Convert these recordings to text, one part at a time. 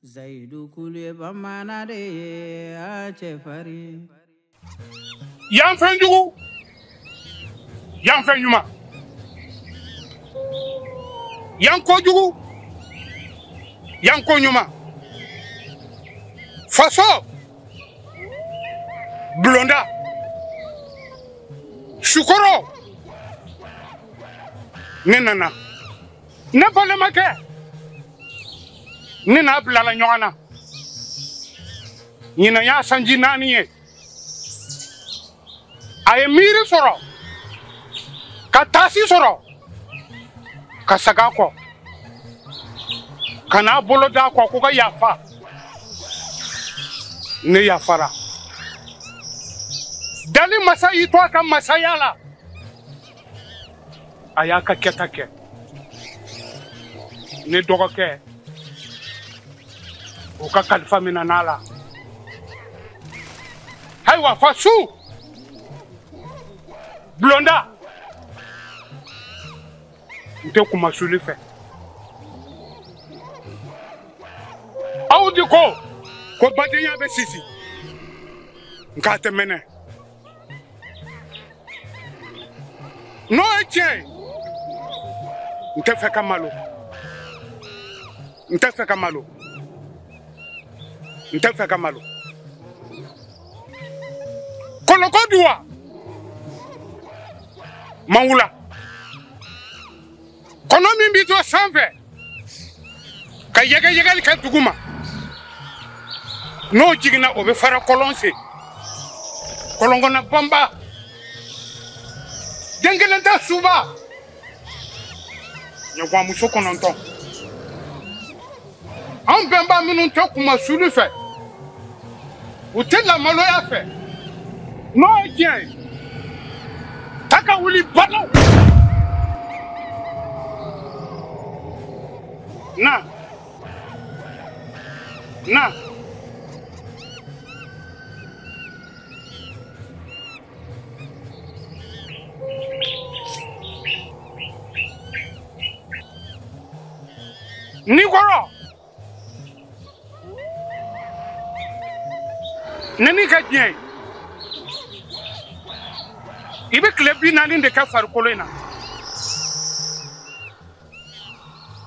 Zayidu kulu bamanan de ye a cɛfarin. Yan fɛn jugu, yan fɛn ɲuman, yan kojugu, yan ko ɲuman. Faso bulonda sukɔrɔ, ne nana ne balimakɛ, ne n'a bilala ɲɔgɔn na. Ɲinan y'a sanji 4 ye. A ye miiri sɔrɔ, ka taasi sɔrɔ, ka segin a kɔ, ka n'a bolo d'a kɔ ko ka yafa. Ne yafara. Dali masa y'i to a ka masaya la, a y'a ka kɛta kɛ. Ne dɔgɔkɛ, o ka kalifa minɛ n'a la. Ayiwa, fasu bulonda, n tɛ kumasuli fɛ. Aw de ko ko badenya bɛ sisi, nka a tɛ mɛnɛ. N'o ye tiɲɛ ye, n tɛ fɛ ka malo, n tɛ fɛ ka malo, n tɛ fɛ ka malo. Kɔlɔkɔ dun wa? Manwula. Kɔnɔ min b'i to sanfɛ ka yɛgɛyɛgɛli kɛ dugu ma, n'o jiginna o bɛ fara kɔlɔn sen. Kɔlɔnkɔnɔ banba, den kelen tɛ suba, ɲɛguwanmuso 9. An bɛnba minnu tɛ kumasuli fɛ, u tɛ lamaloya fɛ, n'o ye tiɲɛ ye, ta ka wuli balaw. Na na ni kɔrɔ, ne n'i ka diɲɛ ye, i bɛ tile 40 de kɛ farikolo in na.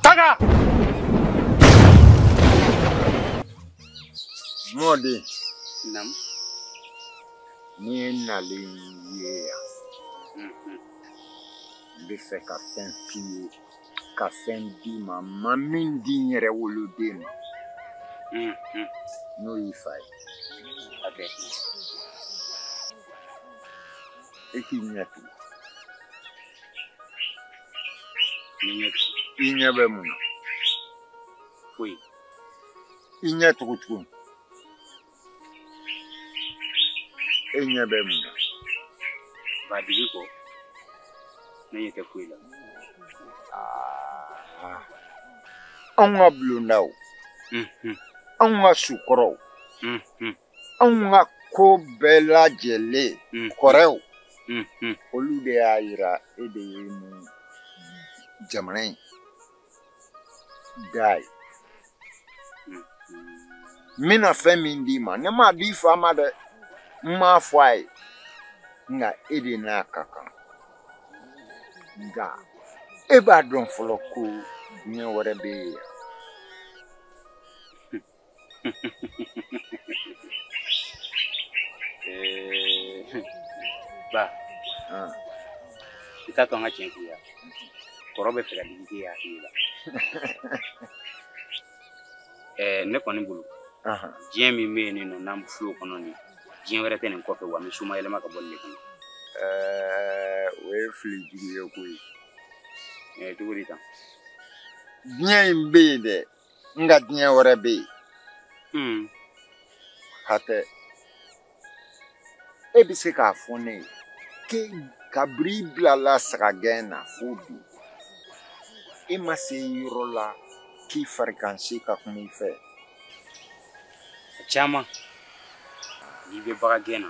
Taga. Mɔden. Naamu. N'i ye nalen ye yan, n bɛ fɛ ka fɛn f'i ye, ka fɛn d'i ma, n ma min di n yɛrɛ woloden ma, n'o y'i fa ye. E k'i ɲɛ tugun. I ɲɛ bɛ mun na? Foyi. I ɲɛ tugun tugun. E ɲɛ bɛ mun na? Ba dibi kɔ, ne ɲɛ tɛ foyi la. Anw ka bulondaw, anw ka sukɔrɔw, anw ka ko bɛɛ lajɛlen, kɔrɛw, olu de y'a yira e de ye nin jamana in da ye. N bɛna fɛn min d'i ma, ne m'a di fa ma dɛ, n m'a fɔ a ye, nka e de n'a ka kan. Nka e b'a dɔn fɔlɔ ko diɲɛ wɛrɛ bɛ yen yan. Ba, i t'a to an ka tiɲɛ f'i ye. Kɔrɔ bɛ fɛ ka digi k'e hakili la. Ne kɔni bolo, diɲɛ min bɛ yen nɔ n'an filɛ o kɔnɔ nin, diɲɛ wɛrɛ tɛ nin kɔfɛ, wa n bɛ suma yɛlɛma ka bɔ nin de kɔnɔ. O ye fili jugu ye koyi. Cogo di tan? Diɲɛ in bɛ yen dɛ, nka diɲɛ wɛrɛ bɛ yen. Hatɛ, e bɛ se k'a fɔ ne ye k'e kabiri i bilala sagagɛn na fo bi, e ma se yɔrɔ la k'i farikansi ka kuma i fɛ? A caman. N'i bɛ bagan gɛn na,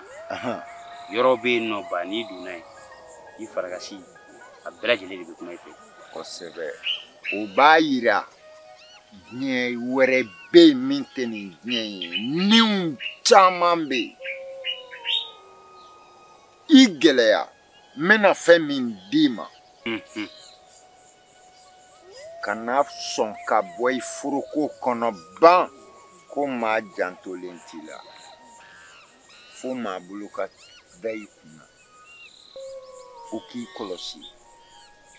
yɔrɔ bɛ yen nɔ ba, n'i donna yen, i farikasi a bɛɛ lajɛlen de bɛ kuma i fɛ. Kosɛbɛ. O b'a yira Diɲɛ wɛrɛ bɛ yen min tɛ nin diɲɛ ye, niw caman bɛ yen. I gɛlɛya, n bɛna fɛn min d'i ma. Kana sɔn ka bɔ i foroko kɔnɔ ban ko maa jantolen t'i la. Fo maa bolo ka da i kunna. O k'i kɔlɔsi.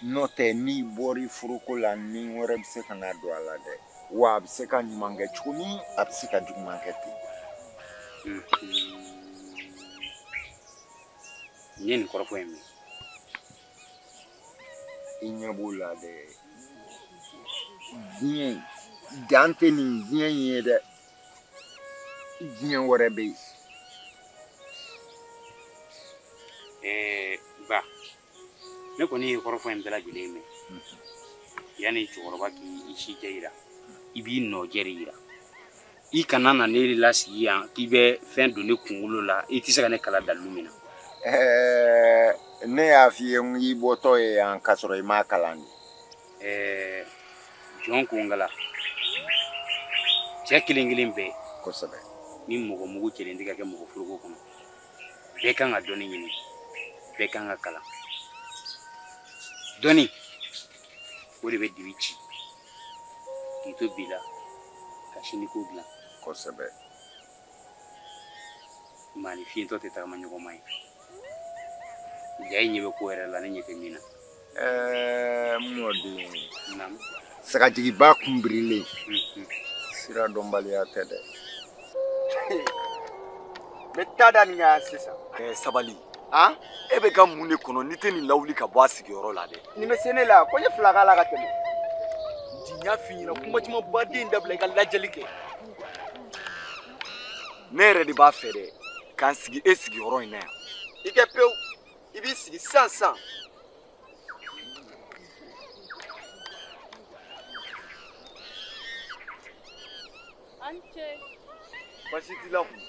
N'o tɛ n'i bɔra i foroko la, ni wɛrɛ bɛ se ka na don a la dɛ. Wa a bɛ se ka ɲuman kɛ cogo min, a bɛ se ka juguman kɛ ten. N ye nin kɔrɔfɔ in mɛn. I ɲɛ b'o la dɛ. Diɲɛ dan tɛ nin diɲɛ in ye dɛ. Diɲɛ wɛrɛ bɛ yen. Ba, ne kɔni ye kɔrɔfɔ in bɛɛ lajɛlen mɛn. Yanni cɛkɔrɔba k'i si jɛ yira, i b'i nɔ jɛ de yira. I kana na ne lasigi yan k'i bɛ fɛn don ne kunkolo la, i tɛ se ka ne kala dalilu min na. Ne y'a f'i ye n k'i bɔtɔ ye yan k'a sɔrɔ i m'a kalan de. Jɔn ko n kala, cɛ kelen kelen bɛɛ. Kosɛbɛ. Ni mɔgɔ mugu cɛlen tɛ ka kɛ mɔgɔ foroko kɔnɔ, bɛɛ kan ka dɔnni ɲini, bɛɛ kan ka kalan. Dɔnni, o de bɛ dibi ci k'i to bi la ka sini ko dilan. Kosɛbɛ. Maa ni fiyentɔ tɛ tagama ɲɔgɔn ma ye. Ja i ɲɛ bɛ ko yɛrɛ la, ne ɲɛ tɛ min na. N mɔden. Naamu. Sagajigiba kunbirilen. Sira dɔnbaliya tɛ dɛ. N bɛ taa da nin kan sisan. Sabali. Han? E bɛ ka mun de kɔnɔ n'i tɛ nin lawuli ka bɔ a sigiyɔrɔ la dɛ? Nin bɛ se ne la, ko n ye fila k'a la ka tɛmɛ. N y'a f'i ɲɛna kuma caman baden dabila i ka lajɛli kɛ. Ne yɛrɛ de b'a fɛ dɛ k'an sigi e sigiyɔrɔ in na yan. I kɛ pewu, i b'i sigi sisan sisan. An ce. Baasi t'i la kun.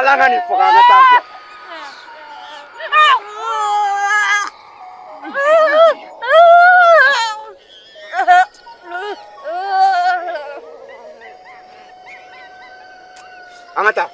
Ala ka nin faga an ka taa kuwa. An ka taa.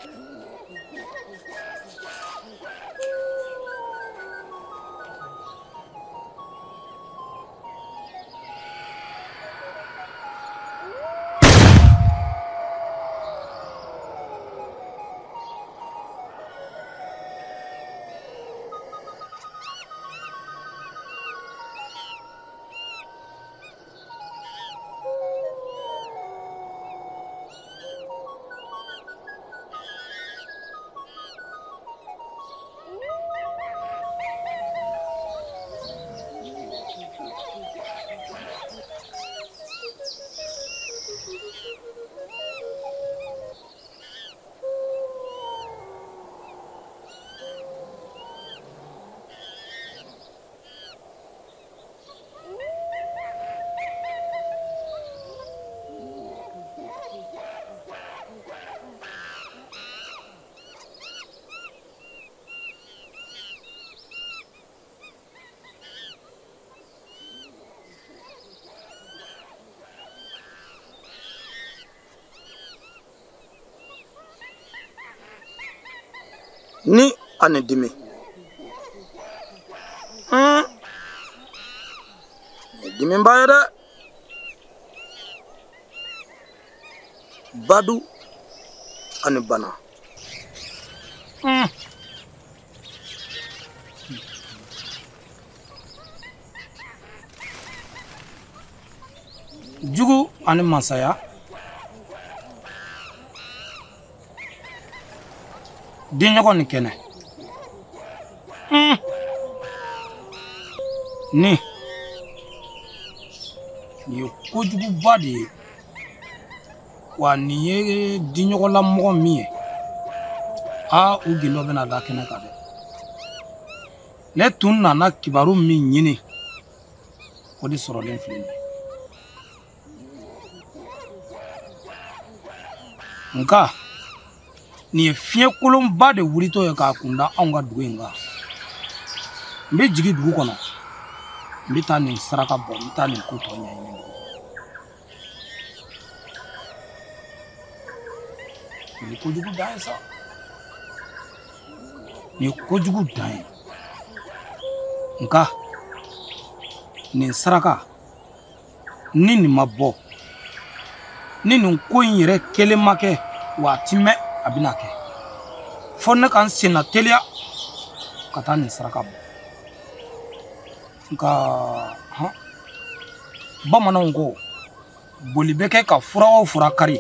Ni ani dimi. Dimi ba ye dɛ. Badu ani bana. Jugu ani masaya. Denɲɔgɔn ni kɛnɛ. Ni nin ye kojuguba de ye. Wa nin ye diɲɔgɔnlamɔgɔ min ye, aa u gindo bɛna da kɛnɛ kan dɛ. Ne tun nana kibaru min ɲini, o de sɔrɔlen filɛ nin ye. Nka nin ye fiɲɛkolonba de wulitɔ ye k'a kunda anw ka dugu in kan. N bɛ jigin dugu kɔnɔ, n bɛ taa nin saraka bɔ, n bɛ taa nin ko tɔ ɲɛɲini. Nin ye kojugu dan ye sa. Nin ye kojugu dan ye. Nka nin saraka ni nin ma bɔ, ni nin ko in yɛrɛ kelen ma kɛ, wa a ti mɛn a bɛna kɛ. Fo ne ka n senna teliya ka taa nin saraka bɔ. Nka hɔn, bamananw ko boli bɛ kɛ ka fura o fura kari.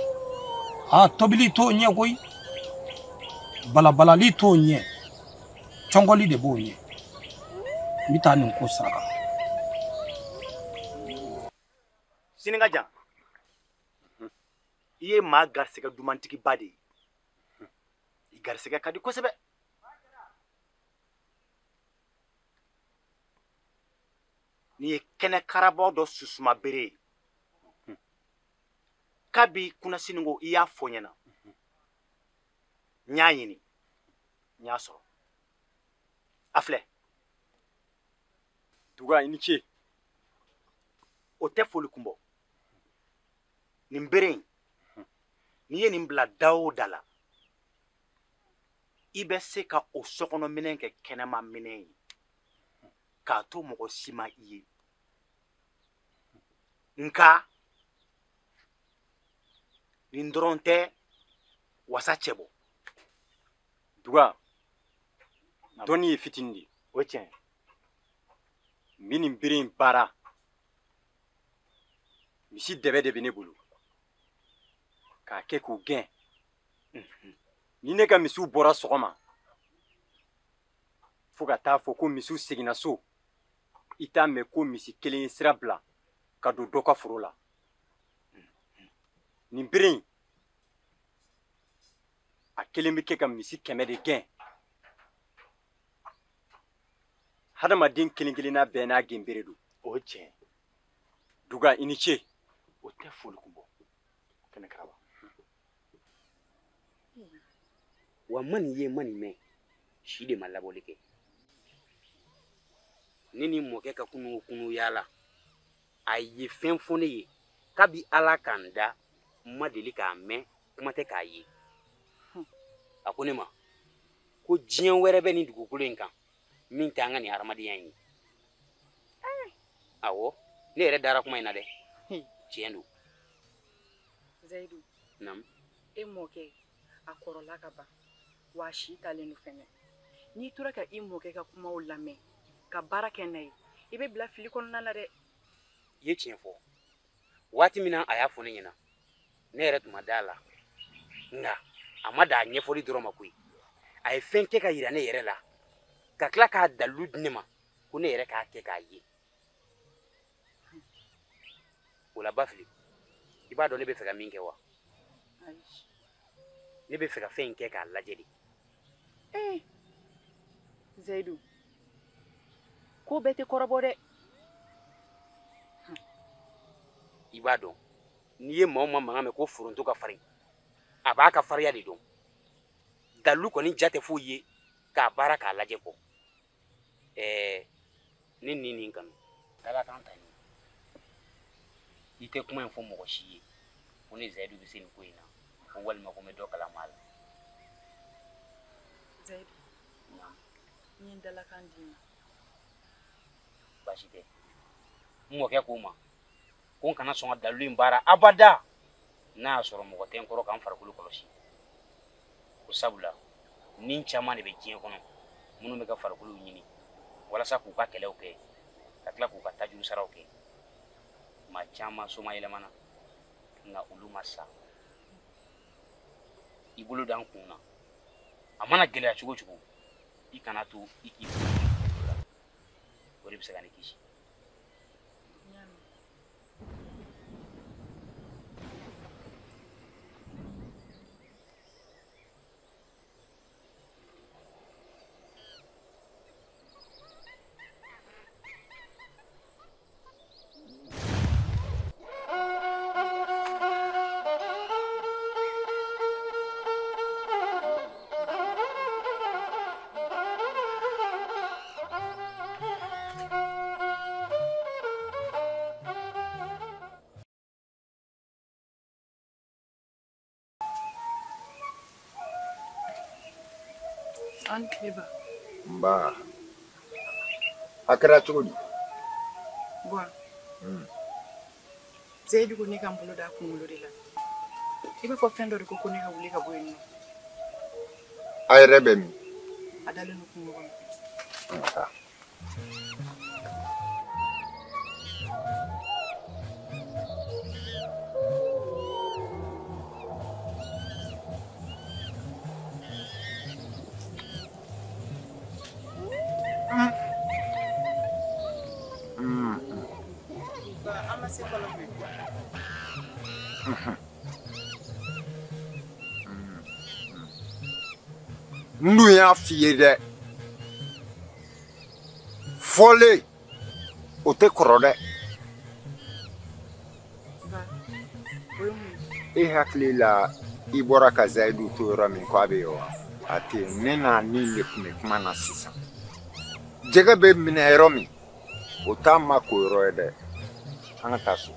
A tobili t'o ɲɛ koyi, balabalali t'o ɲɛ, cɔngɔli de b'o ɲɛ. N bɛ taa nin ko saraka. Sini ka jan, i ye maa garisɛgɛ dumantigiba de ye. I garisɛgɛ ka di kosɛbɛ. N'i ye kɛnɛ karabɔ dɔ susuma bere ye, kabi kunasini ko i y'a fɔ n ɲɛna, n y'a ɲini, n y'a sɔrɔ. A filɛ. Duga, i ni ce. O tɛ foli kun bɔ. Nin bere in, n'i ye nin bila da o da la, i bɛ se ka o sokɔnɔ minɛ kɛ kɛnɛma minɛ ye k'a to mɔgɔ si ma i ye. Nka nin dɔrɔn tɛ wasa cɛ bɔ. Duga, dɔnni ye fitinin de ye. O ye tiɲɛ. N bɛ nin bere in baara. Misi dɛbɛ de bɛ ne bolo k'a kɛ k'u gɛn. Ni ne ka misiw bɔra sɔgɔma fo ka taa fɔ ko misiw seginna so, i t'a mɛn ko misi kelen ye sira bila ka don dɔ ka foro la. Nin bere in, a kelen bɛ kɛ ka misi 100 de gɛn. Hadamaden kelen kelenna bɛɛ n'a gɛnbere don. O ye tiɲɛ. Duga, i ni ce. O tɛ foli kun bɔ. Kɛnɛ karaba. Wa ma nin ye, ma nin mɛn, si de ma labɔli kɛ. Ne ni mɔkɛ ka kunun kunu yaala, a ye fɛn fɔ ne ye kabi Ala k'an da, n ma deli k'a mɛn, kuma tɛ k'a ye. A ko ne ma ko diɲɛ wɛrɛ bɛ nin dugukolo in kan min tɛ an ka nin hadamadenya in ye. Awɔ, ne yɛrɛ dara kuma in na dɛ, tiɲɛ don. Zayidu. Naamu. E mɔkɛ a kɔrɔla ka ban, wa a si talen don fɛnɛ. N'i tora ka i mɔkɛ ka kumaw lamɛn ka baara kɛ n'a ye, i bɛ bila fili kɔnɔna la dɛ. I ye tiɲɛ fɔ. Waati min na a y'a fɔ ne ɲɛna, ne yɛrɛ tun ma da a la, nka a ma da a ɲɛfɔli dɔrɔn ma koyi, a ye fɛn kɛ ka yira ne yɛrɛ la, ka tila k'a dalilu di ne ma ko ne yɛrɛ k'a kɛ k'a ye. O la Bafili, i b'a dɔn ne bɛ fɛ ka min kɛ wa? Ne bɛ fɛ ka fɛn in kɛ k'a lajɛ de. Ee Zayidu, ko bɛɛ tɛ kɔrɔbɔ dɛ. I b'a dɔn n'i ye maa o maa mankan mɛn ko foronto ka farin, a b'a ka farinya de dɔn. Dalilu kɔni ja tɛ foyi ye k'a baara k'a lajɛ kɔ. Ɛɛ, ne ni nin kanu dalakan ta nin, i tɛ kuma in fɔ mɔgɔ si ye ko ne Zayidu bɛ se nin ko in na, ko walima ko n bɛ dɔ kalama a la. Zayidu, n ye n dalakan d'i ma. Baasi tɛ. N mɔkɛ ko n ma ko n kana sɔn ka dalilu in baara abada. N'a y'a sɔrɔ mɔgɔ tɛ n kɔrɔ k'an farikolo kɔlɔsi. Ko sabula ni caman de bɛ diɲɛ kɔnɔ minnu bɛ ka farikolow ɲini walasa k'u ka kɛlɛw kɛ ka tila k'u ka tajuru saraw kɛ. Maa caman soma yɛlɛmana nka olu ma sa. I bolo da n kun na, a mana gɛlɛya cogo o cogo, i kana to i k'i bolo la, o de bɛ se ka ne kisi. An tile ba. Nba. A kɛra cogo di? Buwa. Seyidu ko ne ka n bolo da kunkolo de la. I b'a fɔ fɛn dɔ de ko ne ka wuli ka bɔ yen nɔ. A yɛrɛ bɛ min? A dalen don kungo kɔnɔ. An ka taa. N dun y'a f'i ye dɛ, fɔlen o tɛ kɔrɔ dɛ. E hakili la i bɔra ka Zayidu to yɔrɔ min ko a bɛ yen wa? A tɛ yen. Ne n'a ni de tun bɛ kuma na sisan. Jɛgɛ bɛ minɛ yɔrɔ min, o t'a ma ko yɔrɔ ye dɛ. An ka taa so.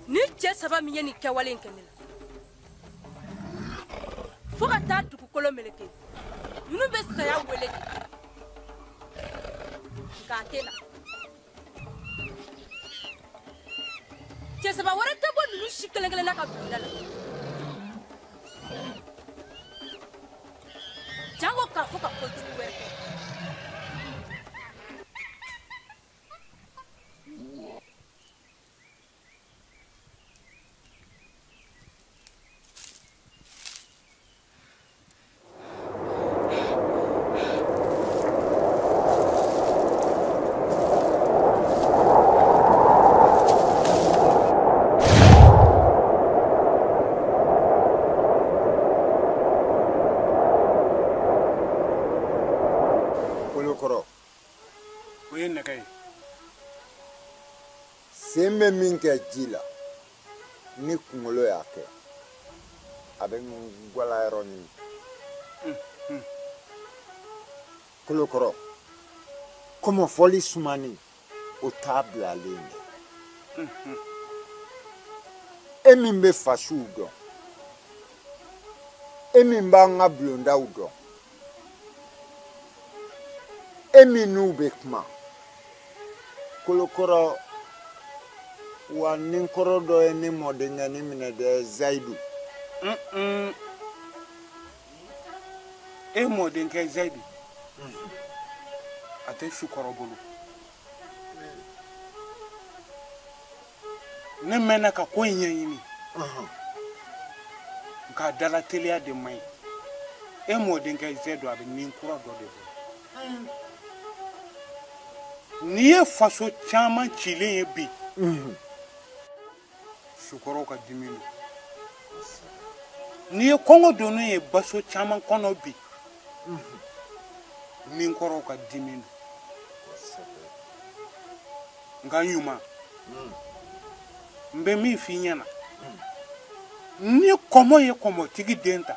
Ni cɛ saba min ye nin kɛwale in kɛ ne la, fo ka taa dugukolo meleke, ninnu bɛ saya wele de, nka a tɛ na. Cɛ saba wɛrɛ tɛ bɔ ninnu si kelen kelen na ka bulonda la, jango k'a fɔ ka kojugu wɛrɛ kɛ. Sen bɛ min kɛ ji la, ni kunkolo y'a kɛ, a bɛ gwala yɔrɔ ɲini. Kolokɔrɔ, kɔmɔfɔli sumani, o t'a bilalen ye. E min bɛ fasiw dɔn, e min b'an ka bulondaw dɔn, e min n'u bɛ kuma. Kolokɔrɔ, wa ni kɔrɔ dɔ ye ne mɔdenkɛnin minɛ dɛ, Zayidu. E mɔdenkɛ Zayidu, a tɛ sukɔrɔ bolo. Ne mɛnna ka ko in ɲɛɲini, nka dala teliya de man ɲi. E mɔdenkɛ Zayidu, a bɛ nin kura dɔ de bolo. N'i ye faso caman cilen ye bi, sukɔrɔw ka dimi don. N'i ye kɔngɔ donnen ye baso caman kɔnɔ bi, nin kɔrɔw ka dimi don. Nka ɲuman, n bɛ min f'i ɲɛna, ni kɔmɔ ye kɔmɔtigi den ta,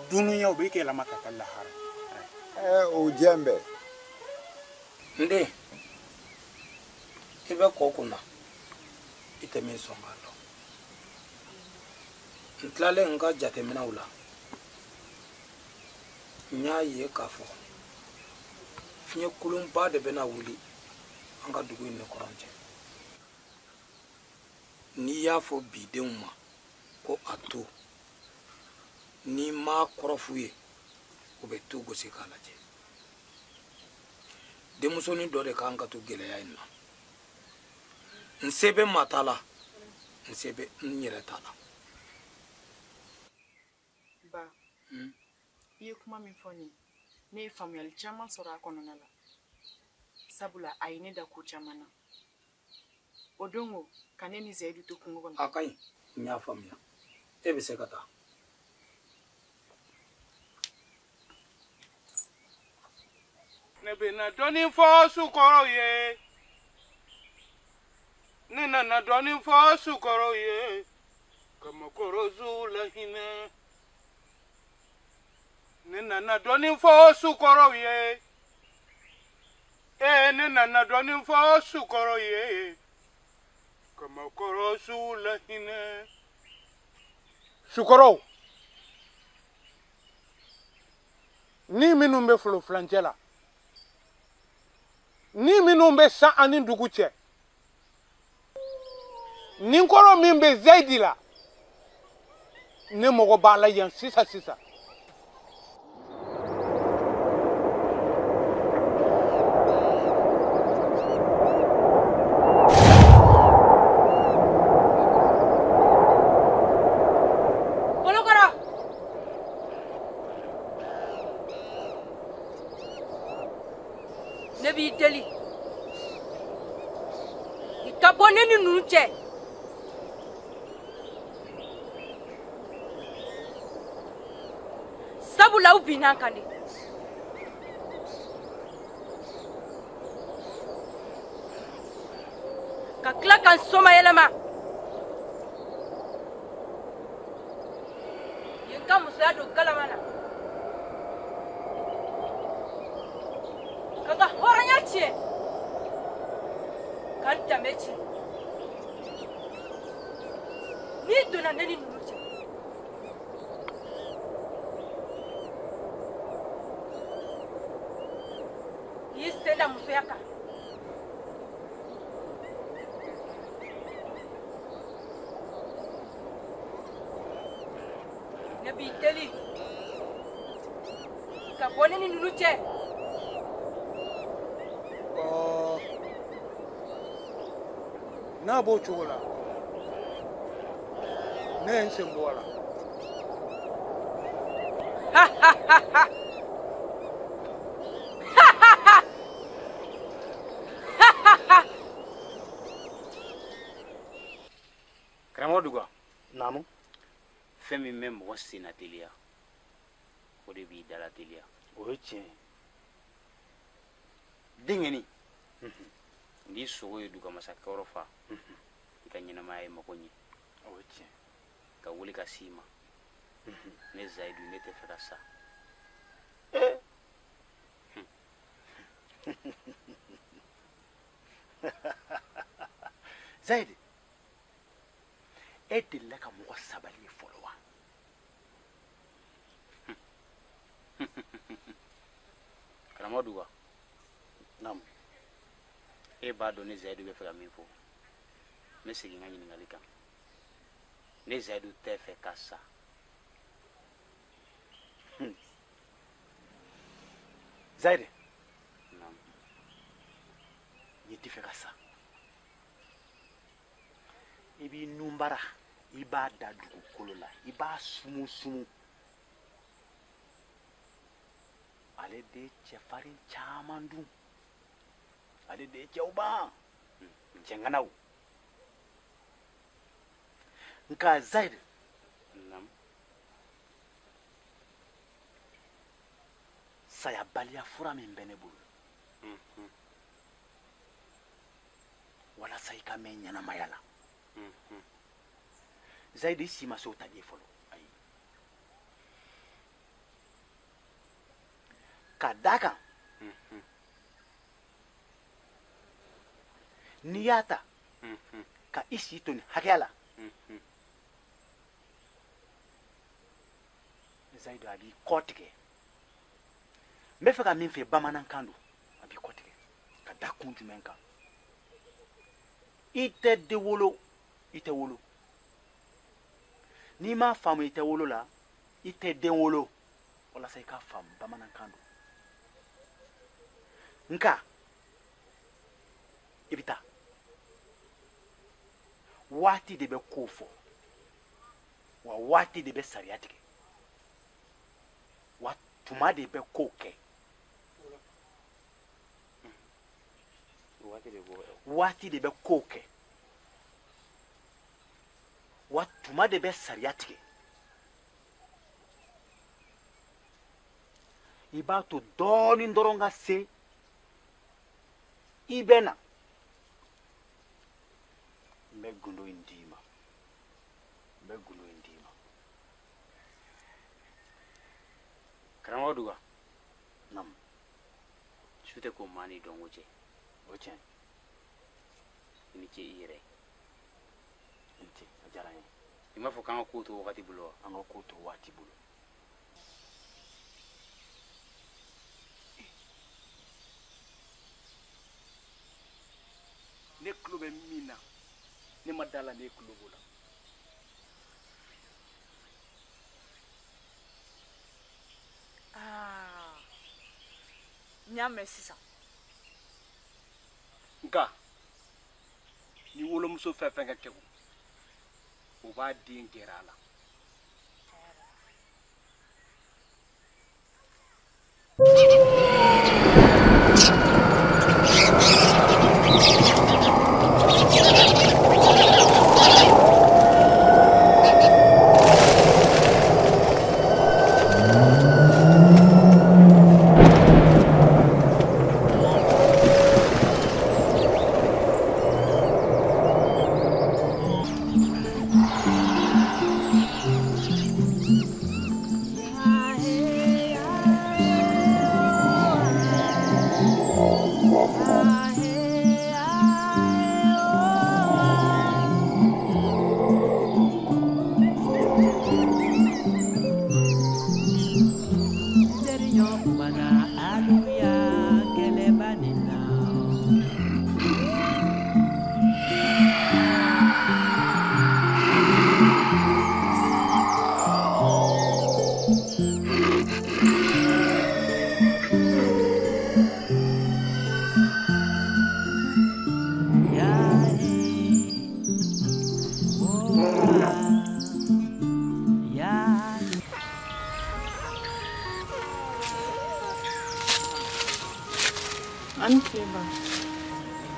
dunuya o bɛ yɛlɛma ka kɛ lahara. O jɛn bɛɛ. N den, i bɛ kɔ kunna, i tɛ min sɔn k'a dɔn. N tilalen n ka jateminɛw la, n y'a ye k'a fɔ fiɲɛ kolonba de bɛna wuli an ka dugu in ni kɔrɔn cɛ. N'i y'a fɔ bi denw ma ko a to, n'i m'a kɔrɔ f'u ye, u bɛ to gosi k'a lajɛ. Denmusonin dɔ de kan ka to gɛlɛya in na. N se bɛ maa ta la, n se bɛ n yɛrɛ ta la. Ba, i ye kuma min fɔ nin ye, ne ye faamuyali caman sɔrɔ a kɔnɔna la. Sabula a ye ne da ko caman na. O don o, ka ne ni Zayidu to kungo kɔnɔ. A ka ɲi, n y'a faamuya. E bɛ se ka taa. Ne bɛna dɔɔnin fɔ sukɔrɔw ye. Ne nana dɔɔnin fɔ sukɔrɔw ye. Ka makɔrɔsow lahinɛ. Ne nana dɔɔnin fɔ sukɔrɔw ye. Ee, ne nana dɔɔnin fɔ sukɔrɔw ye. Ka makɔrɔsow lahinɛ. Sukɔrɔw, ni minnu bɛ folo furancɛ la, ni minnu bɛ san ani dugu cɛ, ni kɔrɔ min bɛ Zayidi la, ne mago b'a la yan sisan sisan. Bolokɔrɔ, ne b'i deli, i ka bɔ ne ni ninnu cɛ. Sabula u binna an kan de. Ka tila ka n somayɛlɛma. Yen ka musoya don galama na. Ka n ka hɔrɔnya tiɲɛ. Ka n danbe tiɲɛ. N'i donna ne ni ninnu cɛ, k'i sen da musoya kan, ne b'i deli, i ka bɔ ne ni ninnu cɛ. N'a b'o cogo la, ne ye n sen bɔ a la. Karamɔgɔ Duga. Naamu. Fɛn min bɛ mɔgɔ senna teliya, o de b'i dala teliya. O ye tiɲɛ ye. Denkɛnin, n'i sogo ye Duga masakɛyɔrɔ fa, i ka ɲɛnamaya ye mago ɲɛ. O ye tiɲɛ ye. Ka wuli ka s'i ma. Ne Zayidu, ne tɛ fɛ ka sa. Zayidi, e delila ka mɔgɔ sabali ye fɔlɔ wa? Karamɔgɔ Duga. Naamu. E b'a dɔn ne Zayidu bɛ fɛ ka min fɔ. N bɛ segin n ka ɲininkali kan. Ne Zayidu tɛ fɛ ka sa. Zayidi. Naamu. N'i tɛ fɛ ka sa, i b'i nunbara, i b'a da dugukolo la, i b'a sumu sumu. Ale de ye cɛfarin caman dun. Ale de ye cɛw ban. Cɛŋanaw. Nka Zayidi. Naamu. Sayabaliya fura min bɛ ne bolo, walasa i ka mɛn ɲɛnamaya la. Zayidi, i si ma se o tali ye fɔlɔ. Ayi. Ka d'a kan, n'i y'a ta ka i si to nin hakɛya la, Zayidu, a b'i kɔ tigɛ. N bɛ fɛ ka min fɛ bamanankan don, a b'i kɔ tigɛ. Ka da kun jumɛn kan? I tɛ den wolo, i tɛ wolo. N'i m'a faamu i tɛ wolo la, i tɛ den wolo. Walasa i k'a faamu bamanankan don. Nka i bɛ taa, waati de bɛ ko fɔ, wa waati de bɛ sariya tigɛ, wa tuma de bɛ ko kɛ. Waati de bɛ ko kɛ, wa tuma de bɛ sariya tigɛ. I b'a to dɔɔnin dɔrɔn ka se, i bɛ na. N bɛ gundo in d'i ma. N bɛ gundo in d'i ma. Karamɔgɔ Duga. Naamu. Su tɛ ko maa ni dɔnko cɛ. O tiɲɛ. I ni ce i yɛrɛ. I ni ce, a diyara n ye. I m'a fɔ k'an ka ko to wagati bolo wa? An ka ko to waati bolo. Ne tulo bɛ min na, ne ma da la ne tulo b'o la. Aa, n y'a mɛn sisan. Nka ni wolomuso fɛn fɛn ka kɛku, o b'a den gɛrɛ a la.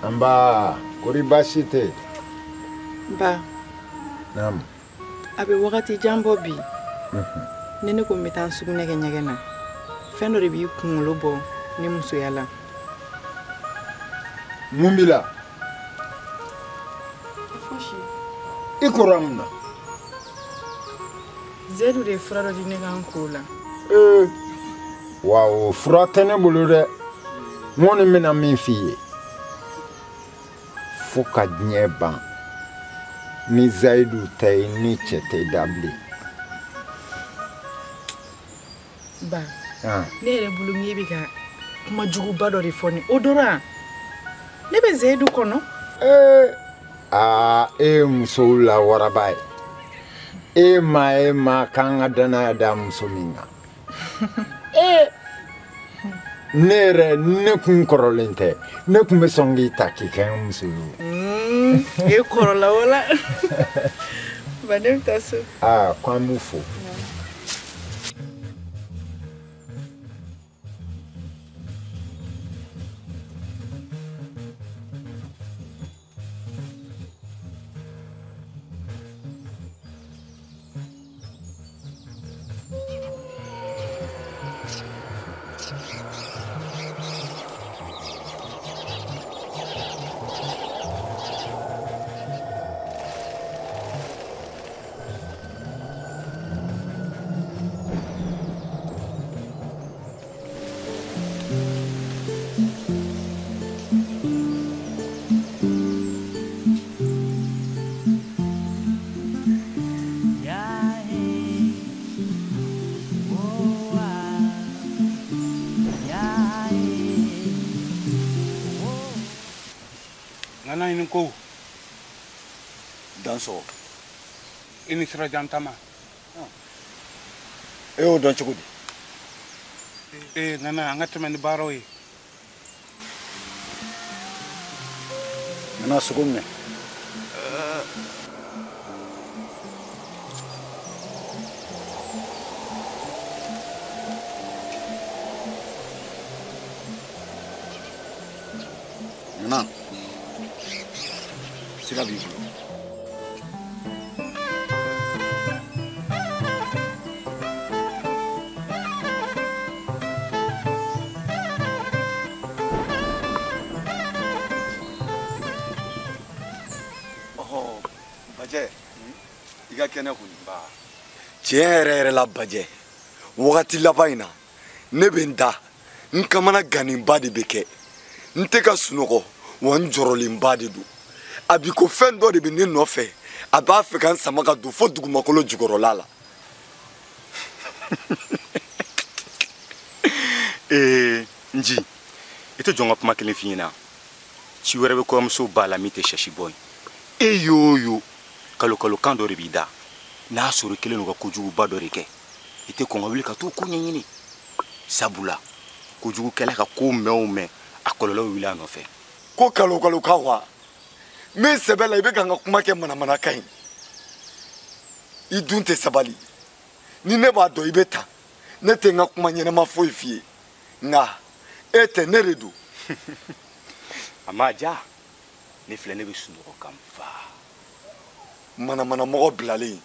Nba, kori baasi tɛ? Ba. Naamu. A bɛ wagati jan bɔ bi. Ni ne ko n bɛ taa sugunɛ kɛ ɲɛgɛn na, fɛn dɔ de b'i kunkolo bɔ ne musoya la. Mun b'i la? Fosi. I kora mun na? Zedu de ye fura dɔ di ne ka n ko la. Wa o fura tɛ ne bolo dɛ. N kɔni bɛna min f'i ye. Fo ka diɲɛ ban, Ni Zayidu tɛ ye, ni cɛ tɛ da bilen. Ba, ne yɛrɛ bolo n bɛ ka kuma juguba dɔ de fɔ nin o dɔrɔn ne bɛ Zayidu kɔnɔ. Ee, aa e ye musow la waraba ye. E maa ye maa k'an ka danaya da muso min kan. Ee, ne yɛrɛ ne kun kɔrɔlen tɛ, ne kun bɛ sɔn k'i ta k'i kɛ n muso ye. E kɔrɔla o la. Ba, ne bɛ taa so. Aa, ko an b'u fo. Ko Dansɔgɔ. I ni sirajan tama. E y'o dɔn cogo di? Ee, Nana, an ka tɛmɛ ni baaraw ye. Nana, sogo minɛ. Nana, sira b'i bolo. Ɔhɔ, Bajɛ, i ka kɛnɛ kɔni. Tiɲɛ yɛrɛ yɛrɛ la Bajɛ, wagati laban in na, ne bɛ n da, n kamana ganinba de bɛ kɛ. N tɛ ka sunɔgɔ, wa n jɔrɔlenba de don. A bi ko fɛn dɔ de bɛ ne nɔfɛ, a b'a fɛ ka n sama ka don fo dugumakolo jukɔrɔla la. Ee, Nji, i tɛ jɔ n ka kuma kelen f'i ɲɛna. Ci wɛrɛ bɛ kɔɲɔmuso ba la min tɛ sɛsi bɔ ye. E y'o yo, kalo kalo kan dɔ de b'i da. N'a sɔrɔ i kɛlen don ka kojuguba dɔ de kɛ, i tɛ kɔn ka wuli ka t'o ko ɲɛɲini. Sabula, kojugukɛla ka ko mɛn o mɛn, a kɔlɔlɔ bɛ wuli a nɔfɛ. Ko kalo kalo kan wa? N bɛ sɛbɛ la, i bɛ ka n ka kuma kɛ manamanakan ye. I dun tɛ sabali. Ni ne b'a dɔn i bɛ ta, ne tɛ n ka kuma ɲɛnama foyi f'i ye. Nka e tɛ, ne de don. A ma diya, ne filɛ, ne bɛ sunɔgɔ ka n fa. Manamanamɔgɔ bilalen.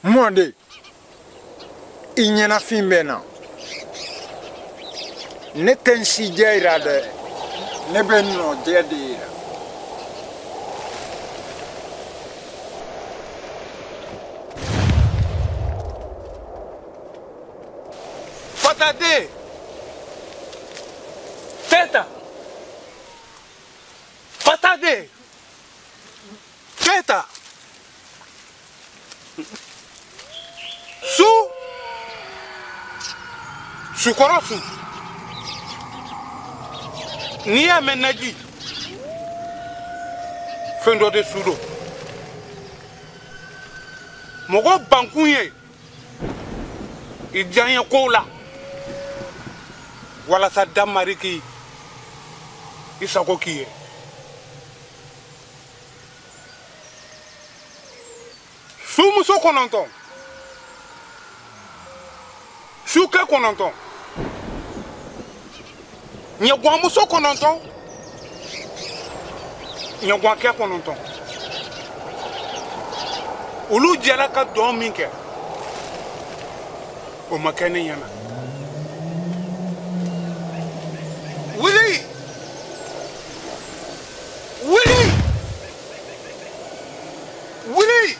Mɔden, i ɲɛnafin bɛ n na. Ne tɛ n si jɛ yira dɛ, ne bɛ nɔ jɛ de yira. Fatade! Teta! Fatade! Teta! Su! Sukɔrɔ su! N'i y'a mɛn naji, fɛn dɔ de su don. Mɔgɔ bankun ye i diyaɲɛ kow la walasa damari k'i i sago k'i ye. Sumuso 9, sukɛ 9, ɲɛguwanmuso 9, ɲɛguwankɛ 9. Olu jɛla ka dɔn min kɛ, o ma kɛ ne ɲɛna. Wuli! Wuli! Wuli!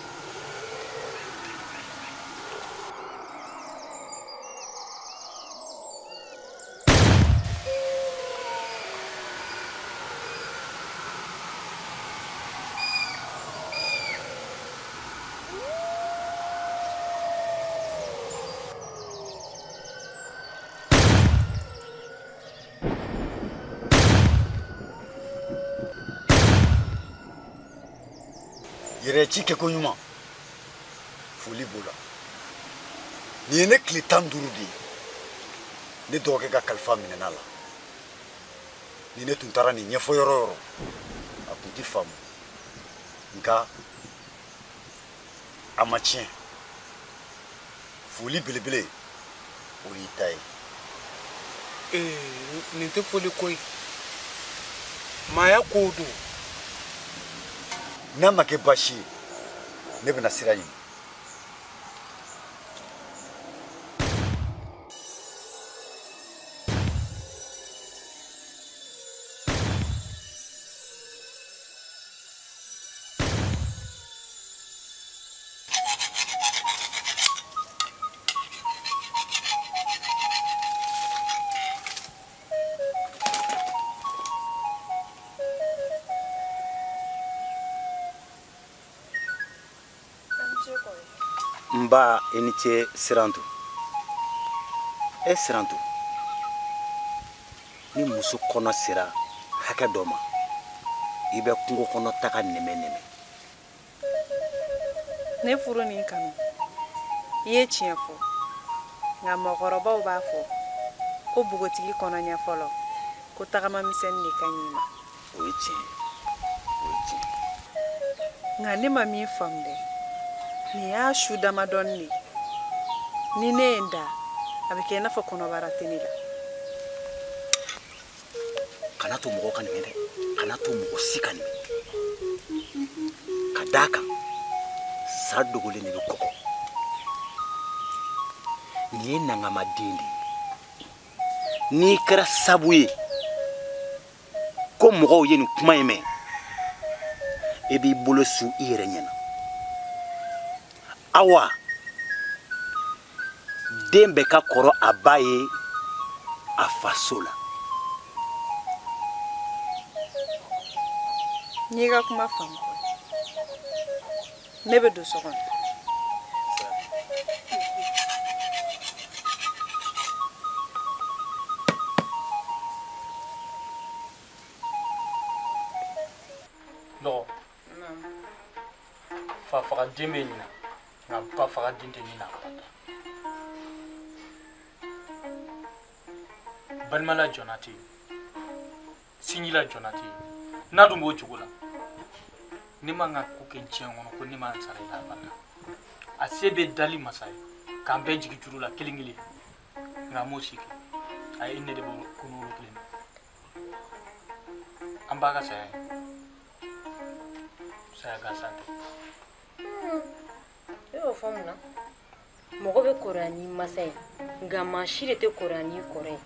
Yɛrɛ ci kɛko ɲuman foli b'o la. Nin ye ne tile 15 de ye ne dɔgɔkɛ ka kalifa minɛna la. Ni ne tun taara nin ɲɛfɔ yɔrɔ o yɔrɔ a tun tɛ faamu, nka a ma tiɲɛ. Foli belebele o y'i ta ye. Nin tɛ foli ko ye, maaya ko don. N'a ma kɛ baasi ye, ne bɛna sira ɲini. Nba i ni ce Sirantu. E Sirantu, ni muso kɔnɔ sera hakɛ dɔ ma, i bɛ kungo kɔnɔ taga nɛmɛ nɛmɛ. Ne furu nin kanu, i ye tiɲɛ fɔ, nka mɔgɔkɔrɔbaw b'a fɔ ko npogotigi kɔnɔ ɲɛ fɔlɔ, ko tagama misɛnnin de ka ɲi i ma. O ye tiɲɛ ye, o ye tiɲɛ ye. Nka ne ma min faamu dɛ, nin y'a su damadɔni de ye. Ni ne ye n da, a bɛ kɛ i n'a fɔ kɔnɔbara tɛ ne la. Kana to mɔgɔ ka nin mɛn dɛ, kana to mɔgɔ si ka nin mɛn. Ka d'a kan, sa dogolen de bɛ kɔgɔ. Nin ye nangamaden de ye. N'i kɛra sabu ye ko mɔgɔw ye nin kuma in mɛn, e b'i bolo su i yɛrɛ ɲɛna. Awa, den bɛ ka kɔrɔ a ba ye a faso la. N'i y'i ka kuma faamu, ne bɛ don so kɔnɔ. Dɔgɔ, fa faga den bɛ ɲina, nka ba faga den tɛ ɲina abada. Balima la jɔnna tɛ yen, sinji la jɔnna tɛ yen. N'a dun b'o cogo la, ne man ka ko kɛ diɲɛ kɔnɔ ko ne ma n sara i la abada. A se bɛ dali masa ye k'an bɛɛ jigin juru la kelen kelen, nka a m'o si kɛ. A ye ne de bɔ kungo kelen na. An b'a ka saya ye, saya gansan tɛ. E y'o fɔ mun na? Mɔgɔ bɛ kɔrɔya n'i masa ye, nka maa si de tɛ kɔrɔya n'i kɔrɔ ye.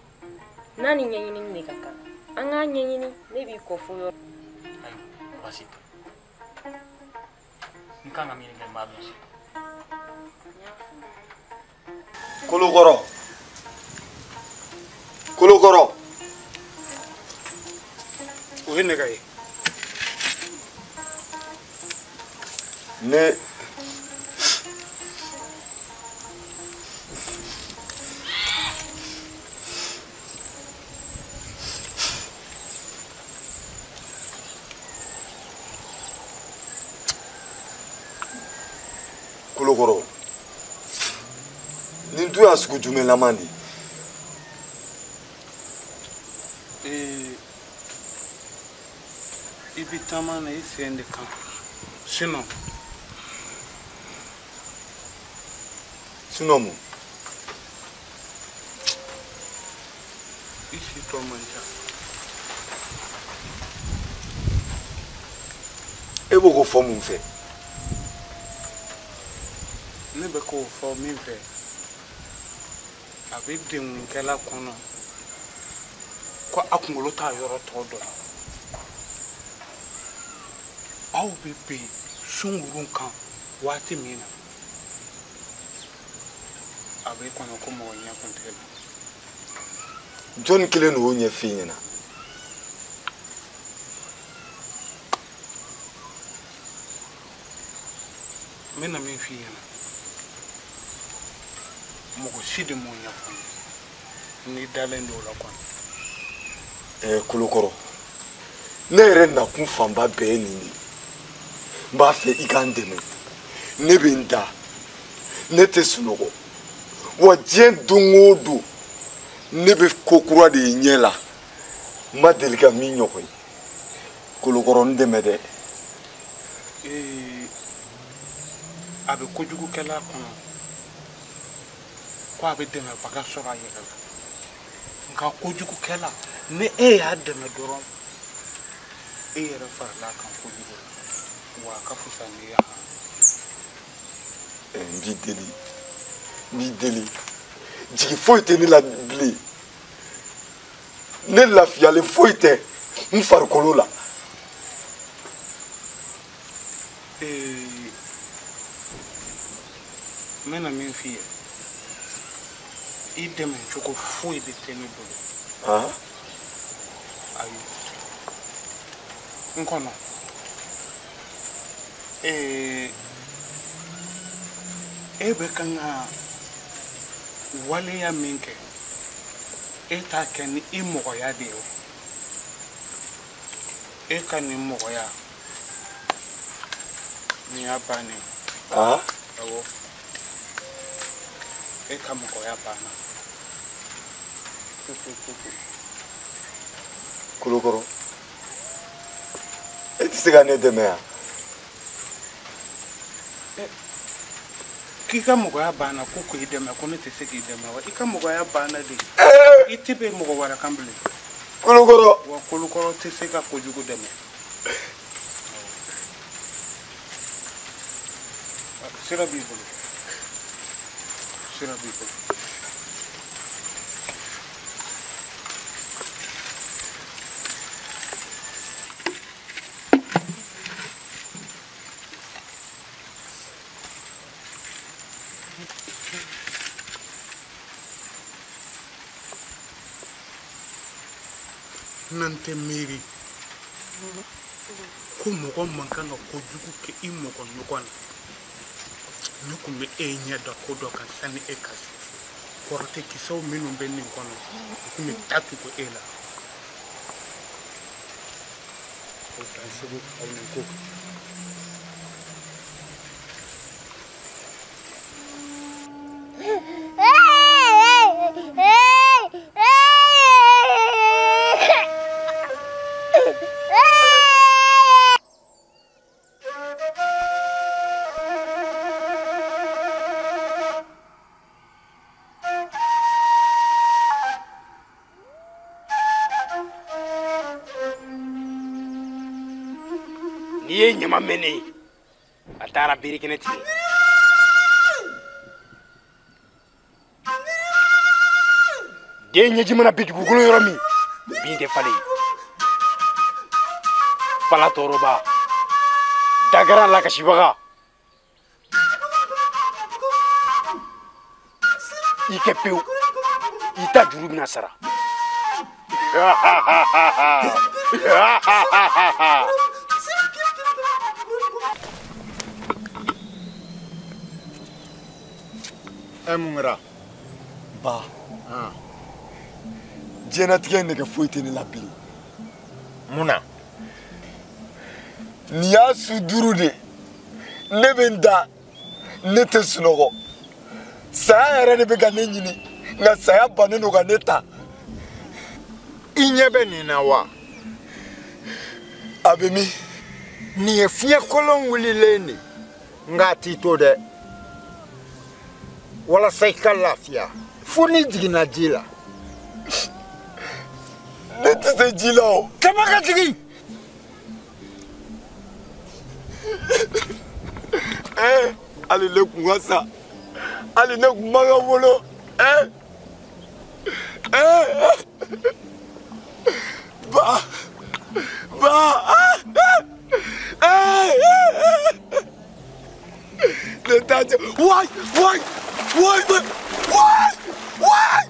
N'a ni ɲɛɲinini de ka kan, an k'a ɲɛɲini. Ne b'i kɔ fo yɔrɔ. Ayi, baasi tɛ. N kan ka min kɛ, n b'a dɔn sisan. Kolokɔrɔ, Kolokɔrɔ. O ye nɛgɛ ye. Ne Kolokɔrɔ, nin dun y'a sugu jumɛn laman de ye? I bɛ taama na i sen de kan, sinon. Sinon mun? I si tɔ man ca. E b'o ko fɔ mun fɛ? Ne bɛ k'o fɔ min fɛ, a bɛ degunkɛla kɔnɔ ko a kunkolo t'a yɔrɔ tɔ dɔn. Aw bɛ bin sunkurun kan waati min na, a bɛ kɔnɔ ko mɔgɔ ɲɛ kun tɛ la. Jɔnni kelen de y'o ɲɛf'i ɲɛna? N bɛna min f'i ɲɛna, mɔgɔ si de m'o ɲɛfɔ n ye, n'i dalen don o la kɔni. Kolokɔrɔ, ne yɛrɛ nakun fanba bɛɛ ye nin de ye. N b'a fɛ i ka n dɛmɛ. Ne bɛ n da, ne tɛ sunɔgɔ, wa diɲɛ don o don ne bɛ ko kura de ye ɲɛ la, n ma deli ka min ɲɔgɔn ye. Kolokɔrɔ, n dɛmɛ dɛ. A bɛ kojugukɛla kɔnɔ ko a bɛ dɛmɛbaga sɔrɔ a yɛrɛ la, nka kojugukɛla, ni e y'a dɛmɛ dɔrɔn, e yɛrɛ farala a kan kojugu la, wa a ka fisa n'i y'a. N b'i deli, n b'i deli, jigi foyi tɛ ne la bilen, ne lafiyalen foyi tɛ n farikolo la. N bɛna min f'i ye, i dɛmɛ cogo foyi de tɛ ne bolo. Ayi, n kɔnɔ, e bɛ kan ka waleya min kɛ, e t'a kɛ ni i mɔgɔya de ye o. E ka nin mɔgɔya nin y'a bannen ye. Awɔ, e ka mɔgɔya banna. Kolokɔrɔ, e tɛ se ka ne dɛmɛ yan? K'i ka mɔgɔya banna ko k'i dɛmɛ, ko ne tɛ se k'i dɛmɛ wa? I ka mɔgɔya banna de, i tɛ bɛ mɔgɔ wɛrɛ kan bilen. Kolokɔrɔ. Wa kolokɔrɔ tɛ se ka kojugu dɛmɛ. Sira b'i bolo, sira b'i bolo. N'an tɛ miiri ko mɔgɔ man kan ka kojugu kɛ i mɔgɔ ɲɔgɔn na, ne tun bɛ e ɲɛ da ko dɔ kan sani e ka se. Kɔrɔtɛ kisɛw minnu bɛ nin kɔnɔ, u tun bɛ taa tugu e la. O dan segu aw ni ko. N'i ye ɲama mɛnɛ, a taara bere kɛnɛ tigɛ. Den ɲɛji mana bin dugukolo yɔrɔ min, bin tɛ falen. Fala tɔɔrɔba, dagaran lakasibaga. I kɛ pewu, i ta juru bɛna sara. Mun kɛra? Ba, diɲɛlatigɛ nɛgɛ foyi tɛ ne la bilen. Mun na? Nin y'a su 5 de, ne bɛ n da, ne tɛ sunɔgɔ. Saya yɛrɛ de bɛ ka ne ɲini, nka saya bannen don ka ne ta. I ɲɛ bɛ nin na wa? A bɛ min? Nin ye fiɲɛ kolon wulilen de, nka a t'i to dɛ. Walasa i ka lafiya, fo n'i jiginna ji la. Ne tɛ se ji la o. Tɛmɛ ka jigin. Hali ne kun ka sa, hali ne kun man ka wolo. Ba, ba, ne t'a cɛ. Wayi, wayi, wayi, wayi, wayi.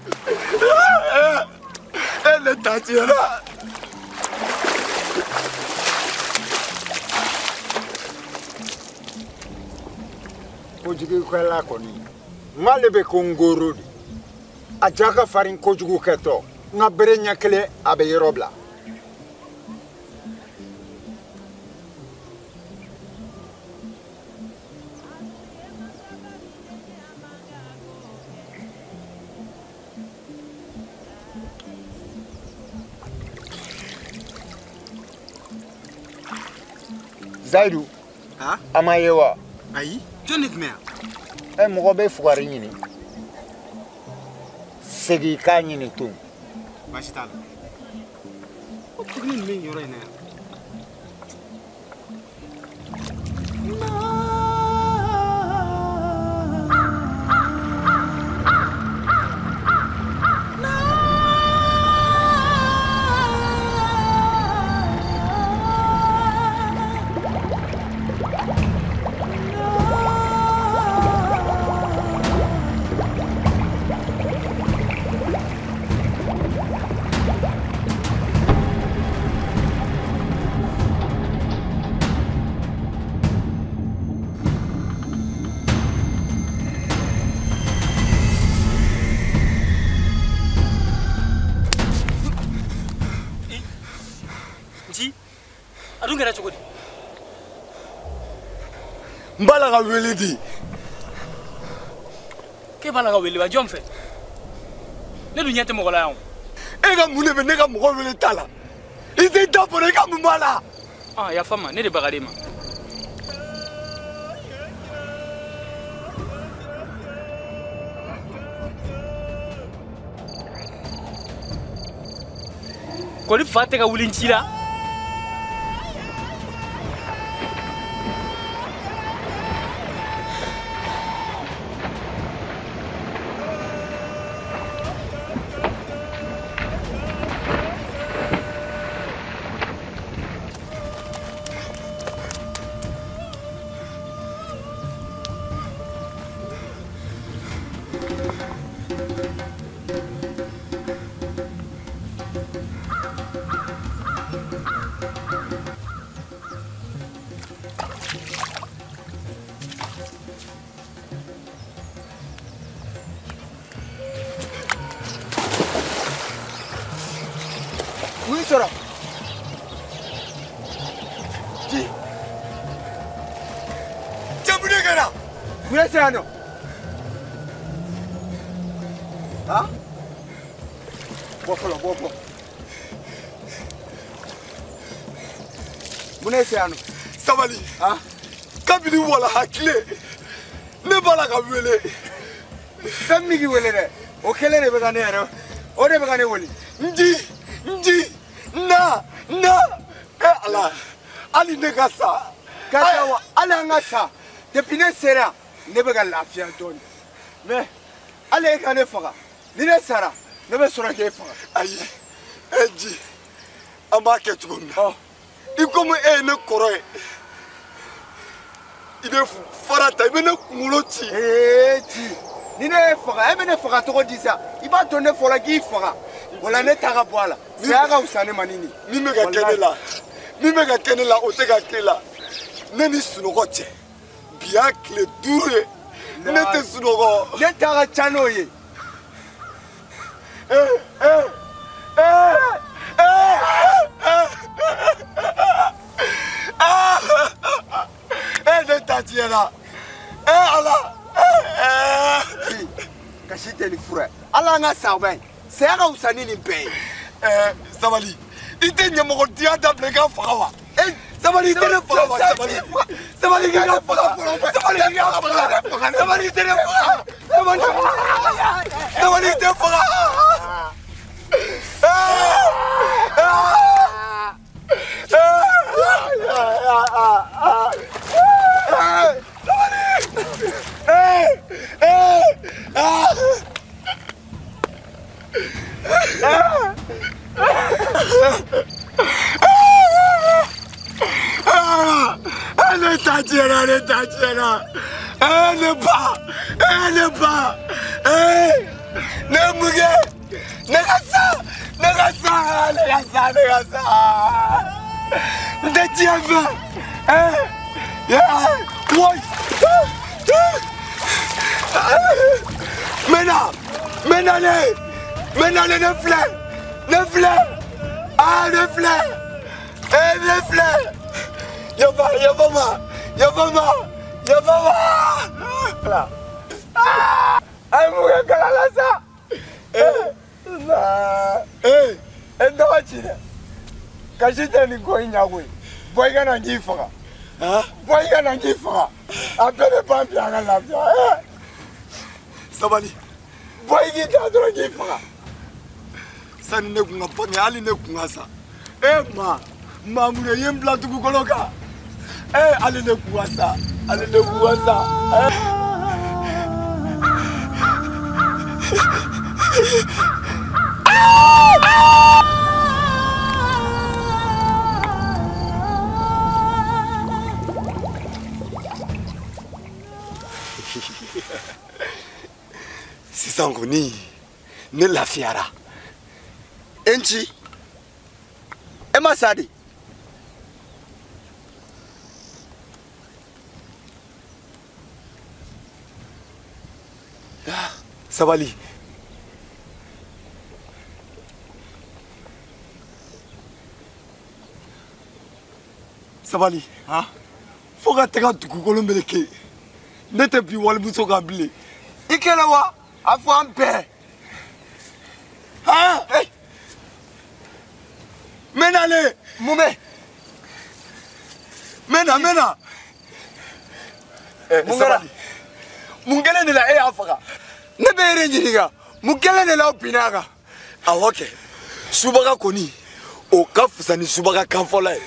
Ne t'a cɛ la. Kojugukɛla kɔni, n k'ale bɛ ko ngoro de. A ja ka farin kojugu kɛtɔ, n ka bere ɲɛ kelen a bɛ yɔrɔ bila. Zayidu. A ma ye wa? Ayi, jɔn de tun bɛ yan? Ɛ mɔgɔ bɛ fugari ɲini. Segin k'a ɲini tun. Baasi t'a la. Ko tuguni nin bɛ nin yɔrɔ in na yan. Kɛra cogo di? N b'a la ka wele di. K'e b'a la ka wele wa jɔn fɛ? Ne dun ɲɛ tɛ mɔgɔ la yan o. E ka mun de bɛ ne ka mɔgɔ wele ta la? I t'i da bɔrɔ i ka mun b'a la? Ah, yafa n ma, ne de bagar'e ma. Kɔni fa tɛ ka wuli n ci la. Sabali. Kabini walaha tile ne b'a la ka wele. Fɛn min k'i wele dɛ, o kɛlen de bɛ ka ne yɛrɛ, o de bɛ ka ne wele. N ji na e Ala, hali ne ka sa. Ka sa wa, hali an ka sa. Depuis ne sera, ne bɛ ka lafiya dɔɔnin. Mais hali e ka ne faga, ni ne sara, ne bɛ sɔrɔ k'e faga. Ayi, e ji, an b'a kɛ cogo min na. I komi e ye ne kɔrɔ ye, i bɛ fara ta, i bɛ ne kunkolo ci. Ee ci, ni ne ye faga, e bɛ ne faga cogo di sa? I b'a to ne fɔlɔ k'i faga, o la ne ta ka bɔ a la. Saya ka fisa ne ma ni nin. Min bɛ ka kɛ ne la, min bɛ ka kɛ ne la, o tɛ ka kɛ la. Ne ni sunɔgɔ cɛ, bi y'a tile 5 ye, ne tɛ sunɔgɔ. Ne ta ka ca n'o ye. Ne ta tiɲɛna. Ala. Kasi tɛ nin fura ye. Ala an ka sa ba ye. Saya ka fisa ni nin bɛɛ ye. Sabali, i tɛ ɲɛmɔgɔdenya dabila i ka faga wa? Sabali, i tɛ ne faga wa? Sabali, sabali i ka faga fɔlɔ. Sabali i ka faga. Sabali i tɛ ne faga. Sabali, sabali i tɛ faga. Ne ta tiɲɛna, ne ta tiɲɛna. Ne ba, ne ba, ne mun kɛ? Ne ka sa, ne ka sa, ne ka sa, ne ka sa. N tɛ diɲɛ fɛ. Woyi. N bɛ na ne, n bɛ na ne, ne filɛ, ne filɛ. Ah, ne filɛ, ne filɛ. Yafa, yafa ma, yafa ma, yafa ma. A ye mun kɛ kala la sa? N tɔgɔ ci dɛ. Kasi tɛ nin ko in ɲɛ koyi. Bɔ i ka na n k'i faga. Bɔ i ka na n k'i faga. A bɛɛ bɛ ban bi an ka lafiya. Sabali. Bɔ i k'i da dɔrɔn k'i faga. Sani ne kun ka bange hali ne kun ka sa. E ma maa mun ye n bila dugukolo kan. E hali ne kun ka sa. Hali ne kun ka sa. Sisan kɔni ne lafiyara. E nci e ma sa de. Sabali. Sabali. Fo ka taga dugukolo meleke. Ne tɛ bi walimuso kan bilen. I kɛlɛ wa? A fɔ an bɛɛ. N bɛ nalen. Mun bɛ? N bɛ na, n bɛ na. Mun kɛra? Mun kɛlen de la e y'a faga? Ne bɛ e de ɲininka. Mun kɛlen de la aw binna a kan? Awɔ kɛ. Subaga kɔni, o ka fisa ni subaga kanfɔla ye.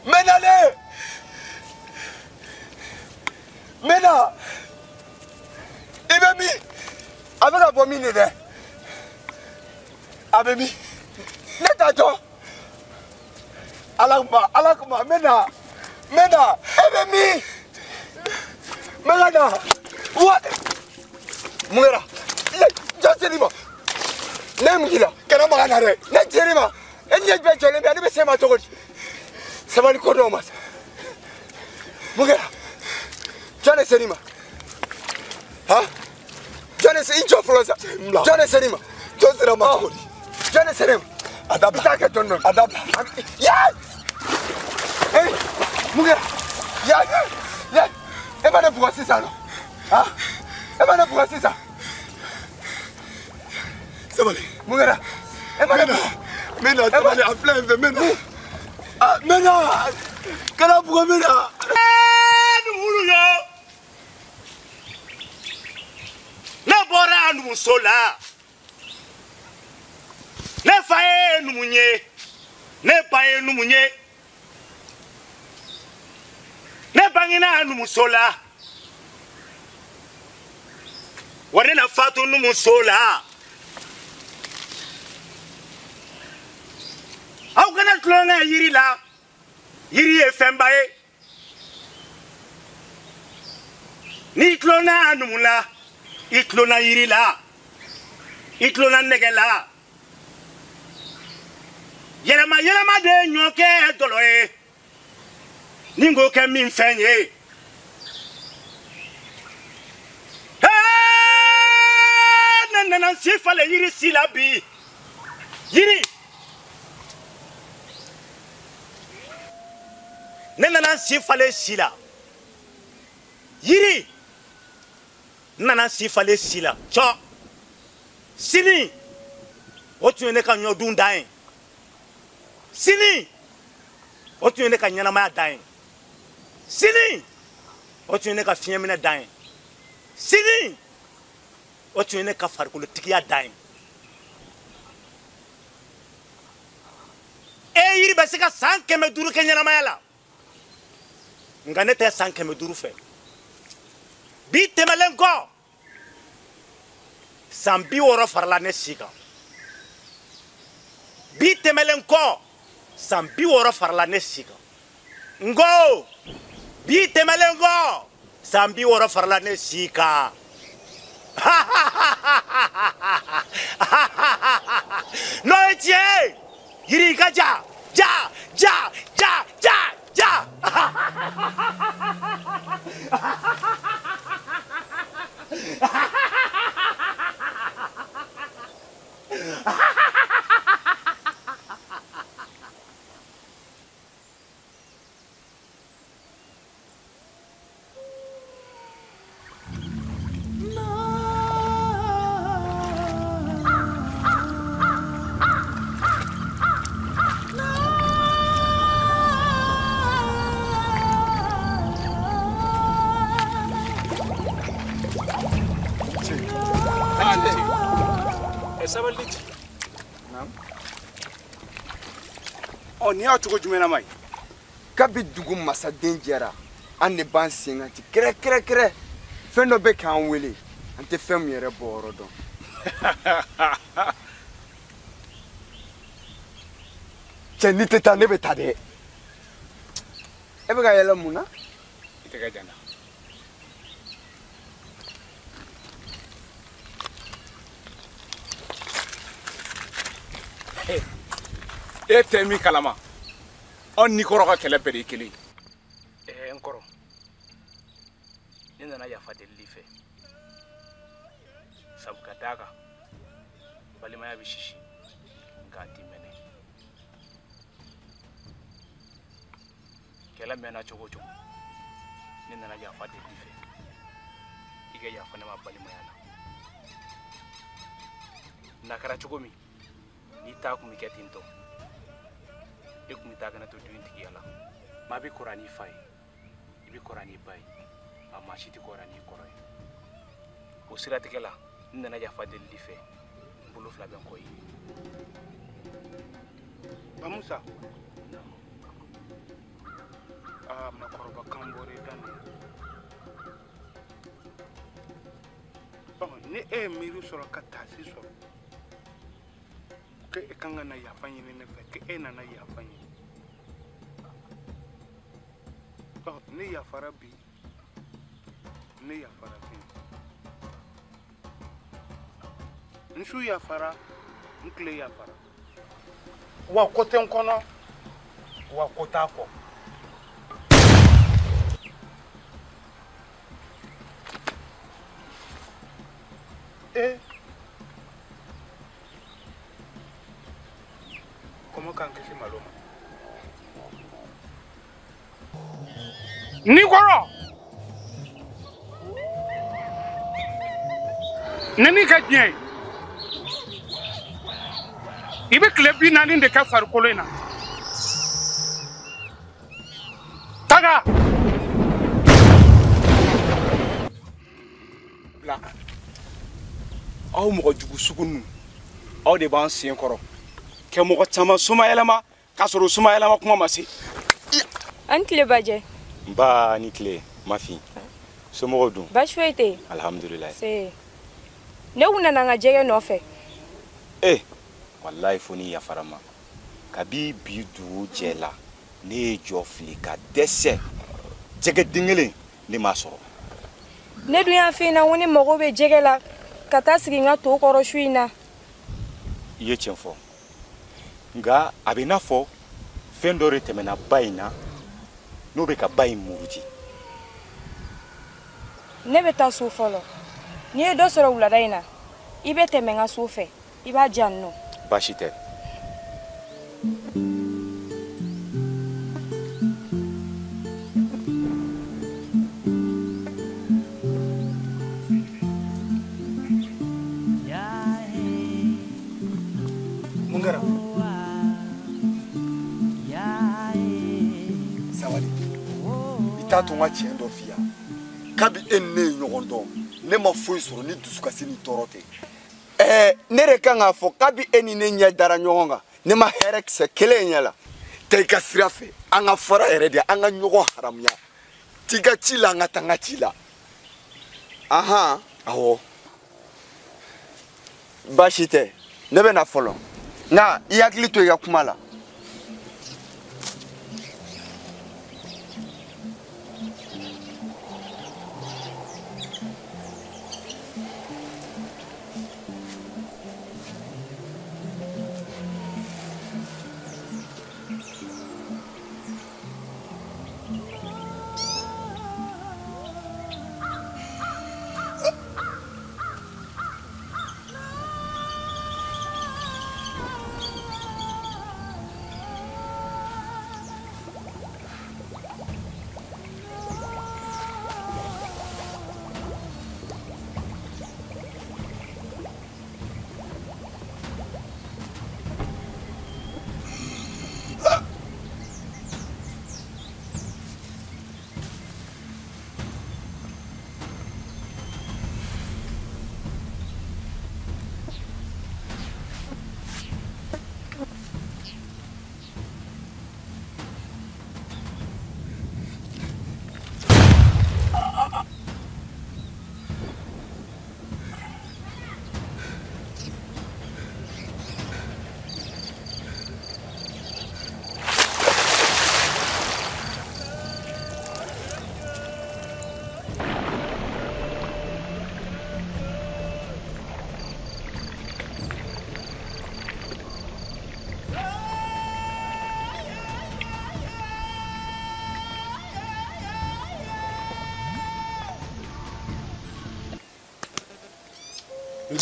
N bɛ nalen. N bɛ na. I bɛ min? A bɛ ka bɔ min de dɛ? A bɛ min? Ne t'a dɔn. Ala kuma, Ala kuma, n bɛ na. N bɛ na. E bɛ min? N bɛ ka na. Wa. Mun kɛra? Jɔn ser'i ma? Ne ye mun k'i la? Kana maga n na dɛ. Ne ser'i ma? E ɲɛ bɛɛ jɔlen bɛ yan, ne bɛ s'e ma cogo di? Sabali ko dɔw ma sa. Mun kɛra? Jɔn de ser'i ma? Han? Jɔn de se i jɔ fɔlɔ sa. Jɔn de ser'i ma? Jɔn sera ma cogo di? Jɔn de ser'i ma? A dabila. I t'a kɛ dɔɔni dɔɔni. A dabila. Yaa! Ee! Mun kɛra? Yaa! Yaa! E ma ne bugɔ sisan nɔ? Han? E ma ne bugɔ sisan? Sabali. Mun kɛra? E ma ne bugɔ? N bɛ na, sabali, a filɛ yen fɛ, n bɛ na. N bɛ na. Kana bugɔ, n bɛ na. Numulu yo. Ne bɔra numuso la. Ne fa ye numu ye. Ne ba ye numu ye. Ne bangena numuso la. Wa ne na fatu numuso la. Aw kana tulonkɛ yiri la. Yiri ye fɛnba ye. N'i tulonna numu la, i tulonna yiri la, i tulonna nɛgɛ la. Yɛlɛma yɛlɛma de ye ɲɔ kɛ dɔlɔ ye. Ni n ko kɛ min fɛn ye. Ne nana n si falen yiri si la bi. Yiri. Ne nana n si falen si la. Yiri. N nana n si falen si la. Cɔ. Sini. O tun ye ne ka ɲɔdun dan ye. Sini. O tun ye ne ka ɲɛnamaya dan ye. Sini. O tun ye ne ka fiɲɛminɛ dan ye. Sini. O tun ye ne ka farikolotigiya dan ye. E yiri bɛ se ka san 500 kɛ ɲɛnamaya la. Nka ne tɛ san 500 fɛ. Bi tɛmɛlen kɔ, san 60 farala ne si kan. Bi tɛmɛlen kɔ, san 60 farala ne si kan. N ko, bi tɛmɛlen kɔ, san 60 farala ne si kan. N'o ye tiɲɛ ye, yiri ka ja, ja, ja, ja, ja, ja. Ɔ nin y'a cogo jumɛn na ma ye? Kabi dugu masaden jɛra, an de b'an sen kan ten kɛrɛ kɛrɛ kɛrɛ. Fɛn dɔ bɛ k'an wele, an tɛ fɛn min yɛrɛ bɔ yɔrɔ dɔn. Cɛ n'i tɛ taa ne bɛ taa dɛ. E bɛ ka yɛlɛ mun na? I tɛgɛ jan na. E tɛ min kalama, anw ni kɔrɔ ka kɛlɛ bɛɛ de ye kelen ye. N kɔrɔ, ne nana yafa delili fɛ, sabu ka d'a kan balimaya bɛ sisi nka a ti mɛnɛ. Kɛlɛ mɛnna cogo o cogo, ne nana yafa delili fɛ, i ka yafa ne ma balimaya la. N'a kɛra cogo min, n'i ta kun bɛ kɛ ten tɔ, e kun bɛ taa ka ne to du in tigiya la. Maa bɛ kɔrɔ n'i fa ye, i bɛ kɔrɔ n'i ba ye, nka maa si tɛ kɔrɔ n'i kɔrɔ ye. O siratigɛ la, n nana yafa delili fɛ, n bolo fila bɛ n kɔ ye. Bamusa, aa makɔrɔba kan bɔra i da nin na. Ni e ye miiri sɔrɔ ka taasi sɔrɔ, k'e kan ka na yafa ɲini ne fɛ, k'e nana yafa ɲini. Ne yafara bi, ne yafara sini. N su yafara, n tile yafara. Wa ko tɛ n kɔnɔ, wa ko t'a kɔ. Kɔmɔ k'an kisi malo ma. Ni kɔrɔ, ne n'i ka diɲɛ ye, i bɛ tile 40 de kɛ farikolo in na. Taga. Bila. Aw mɔgɔ jugu sugu ninnu, aw de b'an sen kɔrɔ kɛ mɔgɔ caman somayɛlɛma k'a sɔrɔ somayɛlɛma kuma ma se. An tile bajɛ. Nba ni tile mafin. Somɔgɔw dun? Baasi foyi tɛ yen. Alihamudulilayi. Se. Ne kun nana n ka jɛgɛ nɔfɛ. Walayi fo ni yafara ma. Kabi bi dugu jɛ la, ne ye jɔ fili ka dɛsɛ. Jɛgɛ den kelen ne m'a sɔrɔ. Ne dun y'a f'i ɲɛna ko ne mago bɛ jɛgɛ la ka taa sigi n ka to kɔrɔ su in na. I ye tiɲɛ fɔ. Nka a bɛ i n'a fɔ fɛn dɔ de tɛmɛna ba in na n'o bɛ ka ba in muruti. Ne bɛ taa so fɔlɔ. N'i ye dɔ sɔrɔ wulada in na, i bɛ tɛmɛ n ka so fɛ, i b'a di yan nɔ. Baasi tɛ. Mun kɛra? Sabali, i t'a to n ka tiɲɛ dɔ f'i ye. Kabi e ni ne ye ɲɔgɔn dɔn, ne ma foyi sɔrɔ ni dusukasi ni tɔɔrɔ tɛ. Ne de kan k'a fɔ kabi e ni ne ɲɛ dara ɲɔgɔn kan, ne ma hɛrɛ kisɛ kelen ɲɛ la. Taa i ka sira fɛ, an ka fara yɛrɛ de, an ka ɲɔgɔn haramuya. T'i ka ci la, an ka taa n ka ci la. Ahan. Awɔ. Baasi tɛ, ne bɛ na fɔlɔ. Nka i hakili to i ka kuma la.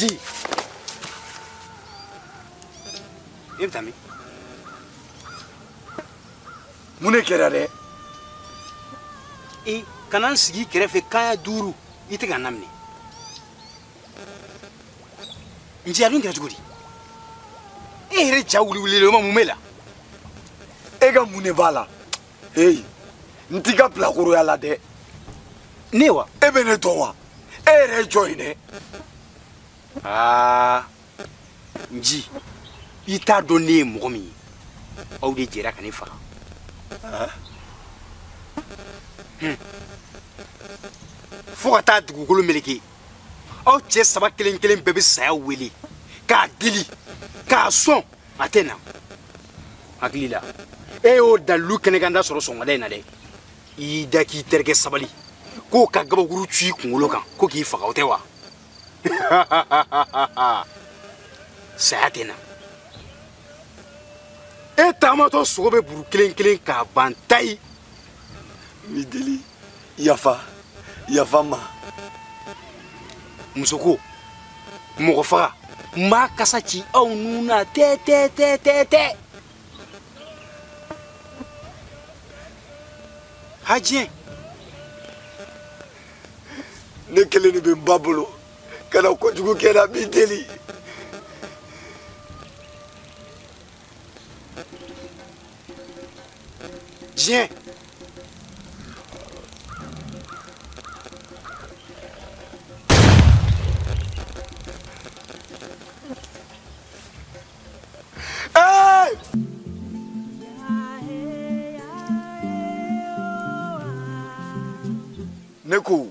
Nji. E bɛ taa min? Mun de kɛra dɛ? E kana n sigi i kɛrɛfɛ kanɲɛ 5 i tɛ ka n laminɛ. Nji a dun kɛra cogo di? E yɛrɛ ja wuliwulilen o ma mun b'e la? E ka mun de b'a la? Hey, n t'i ka bilakoroya la dɛ. Ne wa? E bɛ ne dɔn wa? E yɛrɛ ye jɔn ye dɛ? Aa, Nji, i t'a dɔn ne ye mɔgɔ min ye. Aw de jɛra ka ne faga. Fo ka taa dugukolo meleke. Aw cɛ 3 kelen kelen bɛɛ bɛ saya wele k'a deli k'a sɔn a tɛ na. Hakili la e y'o dalilu kɛnɛkanda sɔrɔ sɔgɔmada in na dɛ. I y'i da k'i terikɛ sabali k'o ka gabakuru ci i kunkolo kan ko k'i faga o tɛ wa? Saya tɛ na. E taamatɔ sogo bɛ buru kelen kelen k'a ban tayi. N b'i deli yafa yafa n ma. Muso ko mɔgɔ faga n b'a kasa ci aw nun na tɛ tɛ tɛ tɛ tɛ. Hajɛ. Ne kelen de bɛ n ba bolo ka na kojugu kɛ n na n b'i deli. Diɲɛ. Ne ko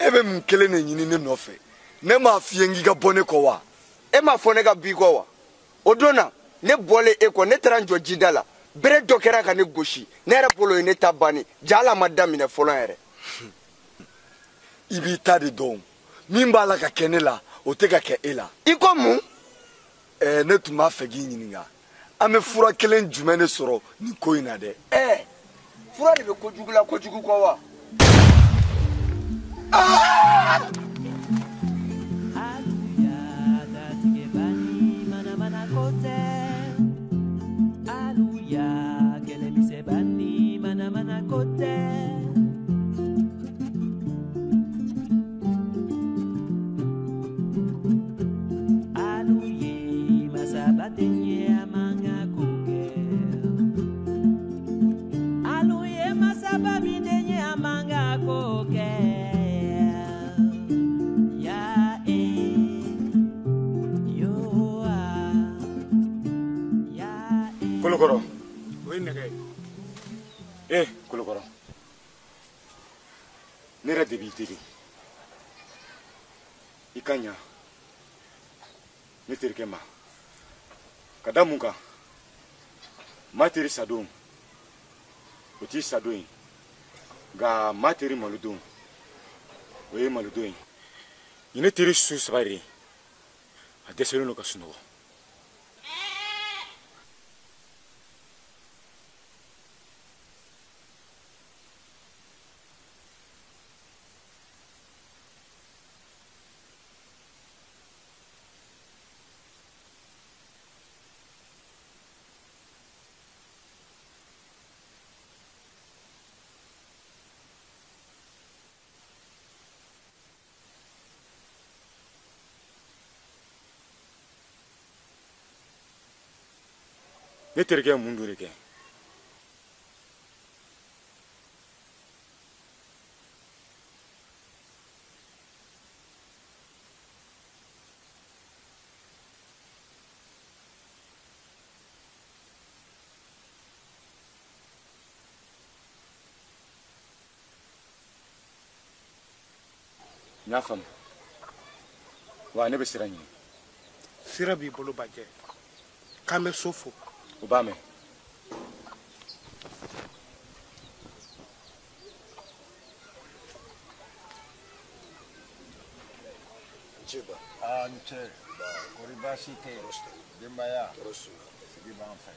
e bɛ mun kelen de ɲini ne nɔfɛ? Ne m'a f'i ye n k'i ka bɔ ne kɔ wa? E m'a fɔ ne ka b'i kɔ wa? O don na ne bɔlen e kɔ ne taara n jɔ jida la bere dɔ kɛra ka ne gosi ne yɛrɛ bolo ye ne ta bannen ja ala ma daminɛ fɔlɔ yɛrɛ. I b'i ta de dɔn min b'a la ka kɛ ne la o tɛ ka kɛ e la. I ko mun? Ne tun b'a fɛ k'i ɲininka an bɛ fura kelen jumɛn de sɔrɔ nin ko in na dɛ? Fura de bɛ kojugu la kojugu kɔ wa? Kolokɔrɔ. O ye nɛgɛ ye. Kolokɔrɔ. Ne yɛrɛ de b'i deli. I ka ɲa ne terikɛ ma. Ka da mun kan? Maa teri sadon o t'i sadon ye. Nka maa teri malodon o ye malodon ye. Nin ne teri su 3 de ye. A dɛsɛlen don ka sunɔgɔ. Ne terikɛ ye mun dun de kɛ? N y'a faamu. Wa ne bɛ sira ɲini. Sira b'i bolo Bajɛ. K'an bɛ so fo. O b'a mɛn. Ceba. Aa ni ce. Kɔri baasi tɛ yen. Denbaya. Sigi b'an fɛ.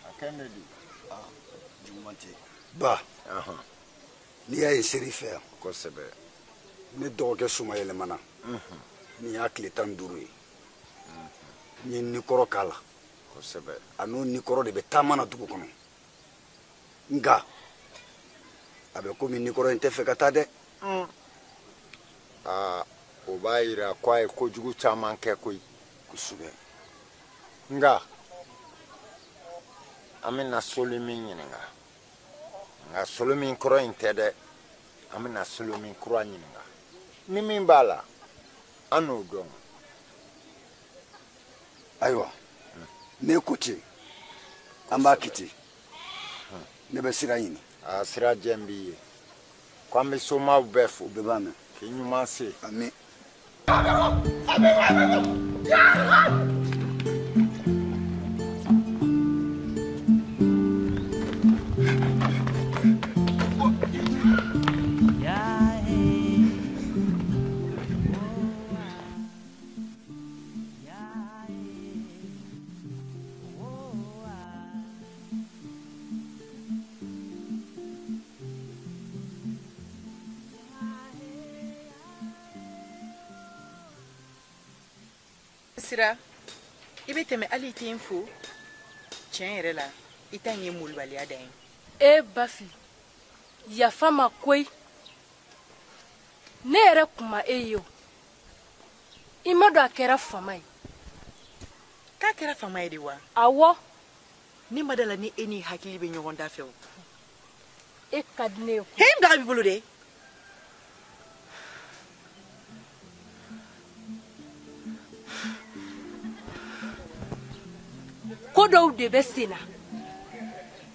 A kɛn bɛ di? Aa juguman tɛ. Ba. N'i y'a ye seri fɛ yan. Kosɛbɛ. Ne dɔgɔkɛ Sumayɛlɛmana. Nin y'a tile 15 ye. N ye nikɔrɔ k'a la. Kosɛbɛ. A n'o nikɔrɔ de bɛ taama na dugu kɔnɔ. Nka a bɛ komi nikɔrɔ in tɛ fɛ ka taa dɛ. Aa, o b'a yira ko a ye kojugu caman kɛ koyi. Kosɛbɛ. Nka an bɛna Solomin ɲininka. Nka Solomin kɔrɔ in tɛ dɛ. An bɛna Solomin kura ɲininka. Ni min b'a la, an n'o dɔn. Ayiwa, ne ko ten, an b'a kɛ ten. Ne bɛ sira ɲini. Aa, sira jɛ b'i ye. Ko an bɛ somaw bɛɛ fo. Bɛɛ b'a mɛn. K'i ɲuman se. Ami. Sira, i bɛ tɛmɛ hali i tɛ n fo. Tiɲɛ yɛrɛ la, i ta in ye molobaliya dan ye. E Bafi, yafa ma koyi. Ne yɛrɛ kun ma e ye o. I ma dɔn a kɛra fama ye. K'a kɛra fama ye de wa? Awɔ. Ne ma da la ni e ni hakili bɛ ɲɔgɔn da fɛ o. E ka di ne ye koyi. He, n daga b'i bolo dɛ. Ko dɔw de bɛ sen na,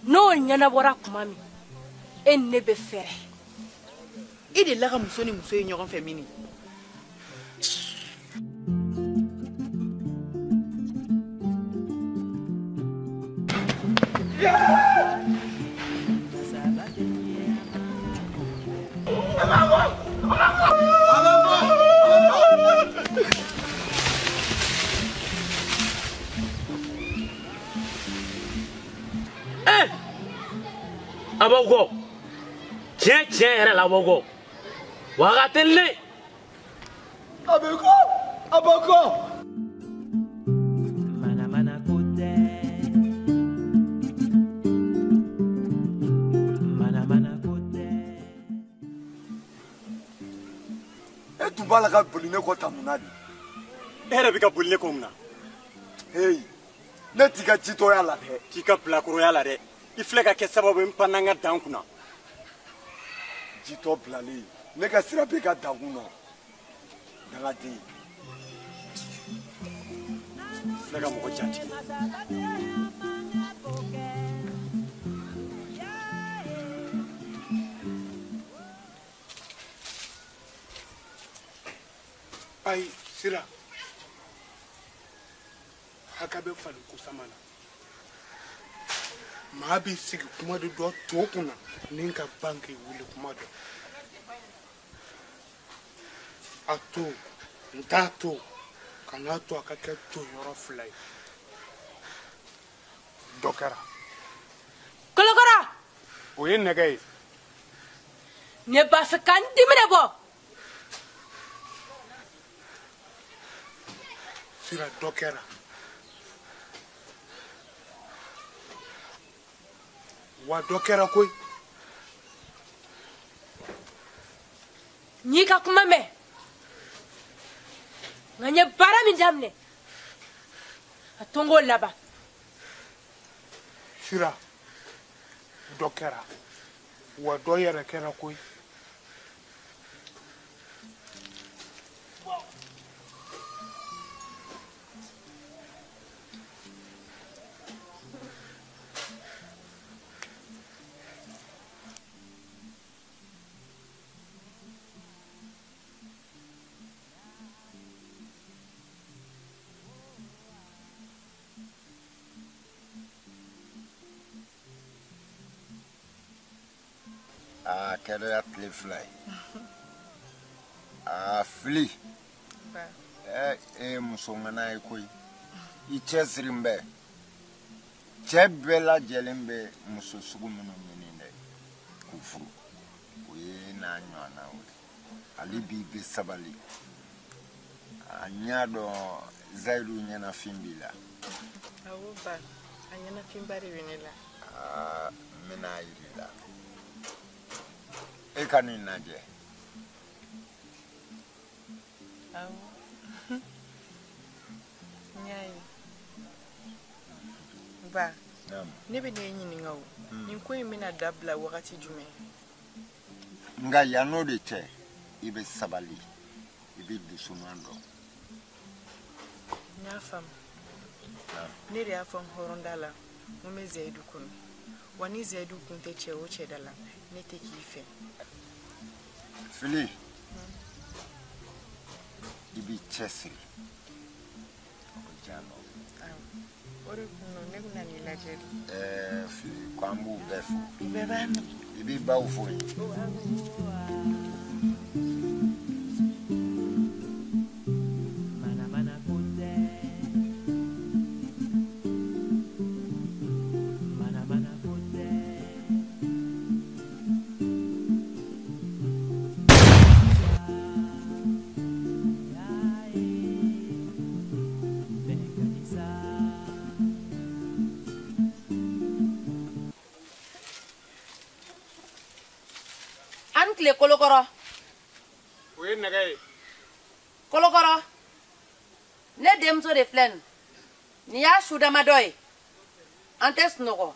n'o ɲɛnabɔra tuma min, e ni ne bɛ fɛrɛ. I delila ka muso ni muso ye ɲɔgɔn fɛ min? A b'aw kɔ tiɲɛ tiɲɛ yɛrɛ la a b'aw kɔ wa a ka teli dɛ. A bɛ kɔ, a b'aw kɔ. Mana ko tɛ, mana ko tɛ. E tun b'a la ka boli ne kɔ tan mun na de? E yɛrɛ bɛ ka boli ne kɔ mun na? Heyi, ne t'i ka jitɔya la dɛ. T'i ka bilakoroya la dɛ. I filɛ ka kɛ sababu ye n panna n ka dan kunna. Jitɔ bilalen, ne ka sira bɛ ka dan kun na. Dangaden. I filɛ ka mɔgɔ jatigɛ. Ayi, Sira. Hakɛ bɛ falen ko sama na. Maa b'i sigi kuma de dɔ to kunna ni ka ban k'i wuli kuma dɔ. A to, n t'a to, kan'a to a ka kɛ to yɔrɔ fila ye. Dɔ kɛra. Kolokɔrɔ! O ye nɛgɛ ye. Ne b'a fɛ ka n dimi de bɔ. Sira, dɔ kɛra. Wa dɔ kɛra koyi. N y'i ka kuma mɛn. Nka n ye baara min daminɛ, a to n k'o laban. Sira, dɔ kɛra. Wa dɔ yɛrɛ kɛra koyi. A kɛra tile 2 ye. A fili. E ye muso ŋana ye koyi. I cɛsiri bɛ. Cɛ bɛɛ lajɛlen bɛ muso sugu minnu ɲini dɛ k'u furu. O ye n'a ɲɔgɔnnaw ye. Ale b'i bɛ sabali. A ɲa dɔn Zayidu ɲɛnafin b'i la. Awɔ ba, a ɲɛnafinba de bɛ ne la. Aa, n bɛna a yir'i la. E ka nin lajɛ. Awɔ. N y'a ye. Ba, ne bɛ n'e ɲininka o. Nin ko in bɛna dabila wagati jumɛn? Nka yann'o de cɛ, i bɛ sabali, i bɛ dusuman dɔn. N y'a faamu. Ne de y'a fɔ n hɔrɔnda la, n ko n bɛ Zayidu kɔnɔ. Wa ni Zayidu kun tɛ cɛ o cɛ da la, ne tɛ k'i fɛ. Fili, i b'i cɛsiri. O bɛ diya nɔ. O de kun don, ne kun nana i lajɛ de. Ɛɛ Fili, ko an b'u bɛɛ fo. U bɛɛ b'a mɛn. I b'i baw fo yen. Tile kolokɔrɔ. O ye nɛgɛ ye. Kolokɔrɔ, ne denmuso de filɛ nin. Nin y'a su damadɔ ye. An tɛ sunɔgɔ.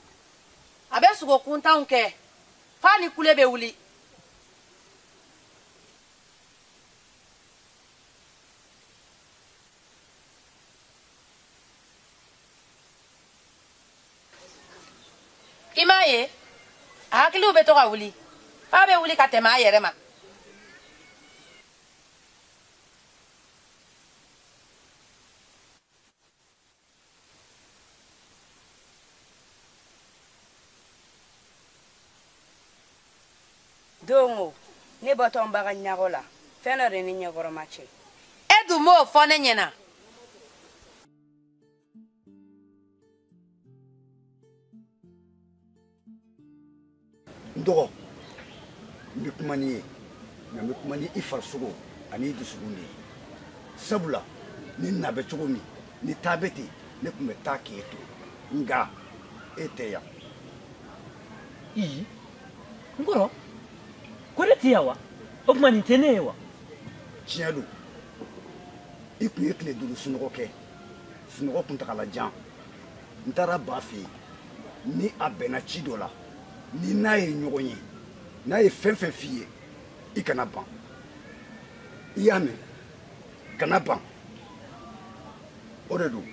A bɛ sogo kuntanw kɛ f'a ni kule bɛ wuli. I m'a ye, a hakiliw bɛ to ka wuli. F'a bɛ wuli ka tɛmɛ a yɛrɛ ma. Don o, ne bɔtɔ n ba ka ɲagɔ la, fɛn dɔ de ni ɲɛkɔrɔma cɛ. E dun m'o fɔ ne ɲɛna. N dɔgɔ, n bɛ kuma n'i ye, nka n bɛ kuma ni i farisogo ani i dusukun de ye. Sabula ni na bɛ cogo min, ni taa bɛ ten, ne tun bɛ taa k'e to, nka e tɛ yan. Ii, n kɔrɔ, ko ne tɛ yan wa? O tuma nin tɛ ne ye wa? Tiɲɛ don, i tun ye tile 5 sunɔgɔ kɛ, sunɔgɔ kuntagalajan. N taara ba fɛ yen, ni a bɛnna ci dɔ la, ni n'a ye ɲɔgɔn ye, n'a ye fɛn fɛn f'i ye, i kana ban. I y'a mɛn, kana ban. O de don,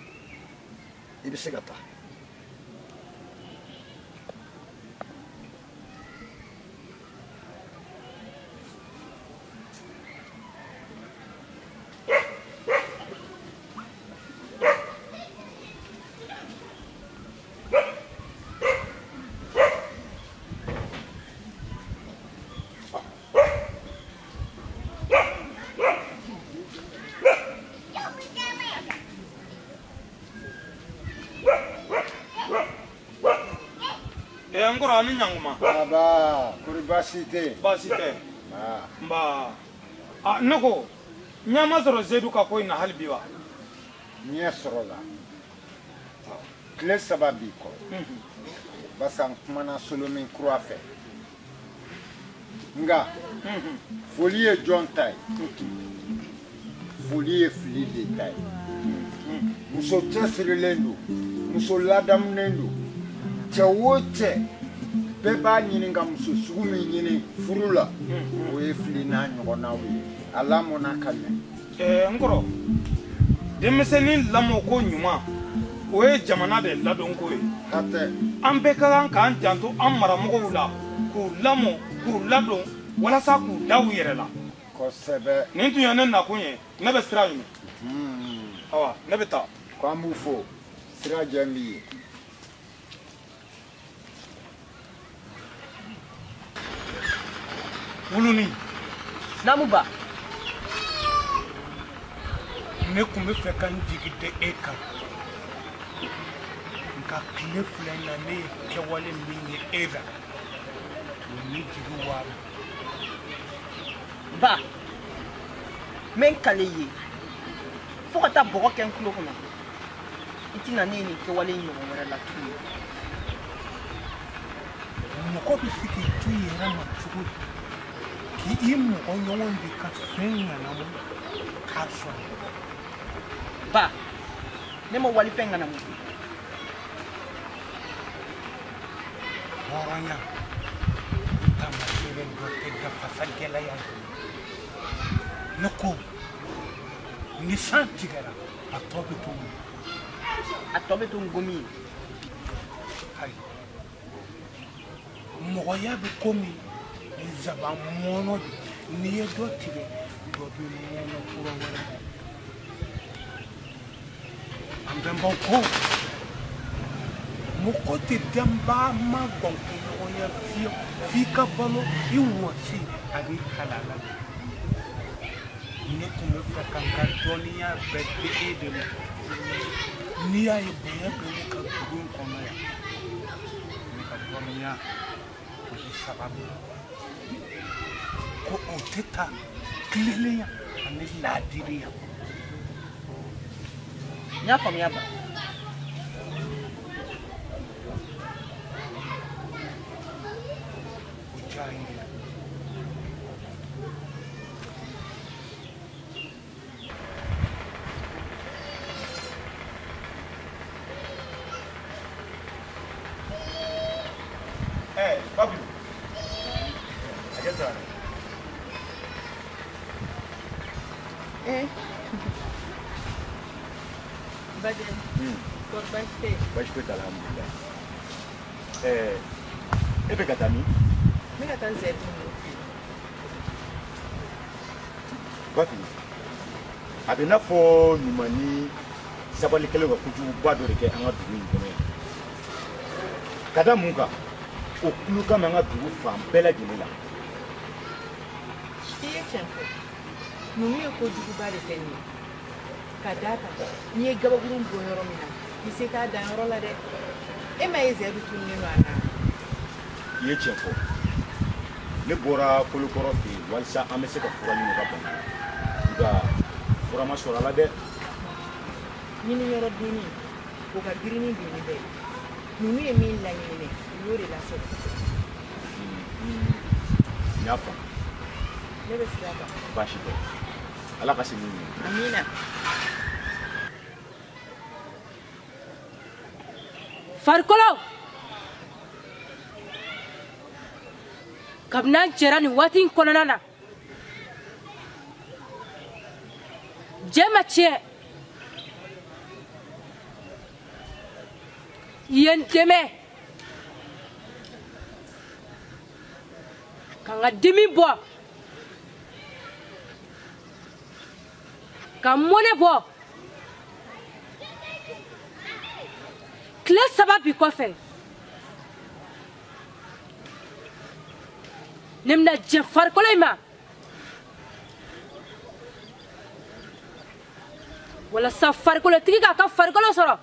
i bɛ se ka taa. N kɔrɔ, an ni ɲankuma. Aba, kori baasi tɛ yen. Baasi tɛ. Nba. A ne ko, ɲɛ ma sɔrɔ Zedu ka ko in na hali bi wa? Ɲɛ sɔrɔla. Tile 3 b'i kɔ. Barisa n kumana Solomin kura fɛ. Nka, foli ye jɔn ta ye? Foli ye Fili de ta ye. Muso cɛsirilen don, muso ladamunen don. Cɛ o cɛ bɛɛ b'a ɲini ka muso sugu min ɲini furu la, o ye Fili n'a ɲɔgɔnnaw ye. A lamɔna ka ɲɛ. N kɔrɔ, denmisɛnnin lamɔko ɲuman, o ye jamana de ladonko ye. Hatɛ. An bɛɛ ka kan k'an janto an maramɔgɔw la, k'u lamɔ, k'u ladon, walasa k'u da u yɛrɛ la. Kosɛbɛ. Nin tun ye ne nakun ye, ne bɛ sira ɲini. Awa, ne bɛ taa. Ko an b'u fo, sira jɛ b'i ye. Wuluni. Naamu ba. Ne tun bɛ fɛ ka n jigi da e kan. Nka tile 2 in na ne ye kɛwale min ye e la, o ni jigi waara. Ba, n bɛ n kale i ye fo ka taa bɔgɔ kɛ n tulo kɔnɔ, i tɛna ne ye nin kɛwale in ɲɔgɔn wɛrɛ la tuguni. Mɔgɔ bɛ se k'i to i yɛrɛ ma cogo di k'i mɔgɔ ɲɔgɔn de ka fɛn ŋanamu k'a sɔrɔ? Ba, ne ma walifɛn ŋanamu. Hɔrɔnya taamasiyɛn dɔ tɛ dafasa gɛlɛya ye. Ne ko ni san tigɛra, a tɔ bɛ to mun? A tɔ bɛ to ngomi ye. Ayi, mɔgɔya bɛ komi nsaban mɔnɔ de, n'i ye dɔ tigɛ, dɔ bɛ mɔnɔ kura wɛrɛ. An bɛnbaw ko mɔgɔ tɛ denba ma gɔnkunɲɔgɔnya fiyewu f'i ka balo i wɔsi ani halala. Ne tun bɛ fɛ ka n ka dɔnniya bɛɛ di e de ma. N'i y'a ye bonya bɛ ne ka dugu in kɔnɔ yan, ne ka dɔnniya o de sababu ko o tɛ taa tilennenya ani laadiriya. N y'a faamuya ba. O diyara n ye. Papi. Hakɛ to. Eh. Bajɛ. Kɔri baasi tɛ yen? Baasi foyi t'a la, alhamdulilayi. E bɛ ka taa min? N bɛ ka taa Zɛyidu ninnu fɛ yen. Bafi, a bɛ n'a fɔ ɲuman ni sabali kɛlen ka kojuguba dɔ de kɛ an ka dugu in kɔnɔ yan. Ka da mun kan? O kulokan bɛ an ka dugu fan bɛɛ lajɛlen la. I ye tiɲɛ fɔ. Ninnu ye kojuguba de kɛ nin ye. Ka d'a kan n'i ye gabakurun bɔ yɔrɔ min na, i se t'a danyɔrɔ la dɛ. E ma ye Zɛyidu tununnen don a na. I ye tiɲɛ fɔ. Ne bɔra Kolokɔrɔ fɛ yen walasa an bɛ se ka fura ɲini u ka bana la. Nka fura ma sɔrɔ a la dɛ. Ɲiniyɔrɔ donni, o ka girin ni donni bɛɛ ye. Ninnu ye min laɲini dɛ, u y'o de lasɔrɔ. N y'a faamu. Ne bɛ sira kan. Baasi tɛ. Ala ka segin ɲɛ. Amina. Farikolo, kabini an jɛra nin waati in kɔnɔna na, jɛ ma tiɲɛ. I ye n dɛmɛ ka n ka dimi bɔ, ka n mɔnɛ bɔ. Tile 3 bi kɔfɛ, ne bɛna jɛ farikolo in ma walasa farikolotigi k'a ka farikolo sɔrɔ.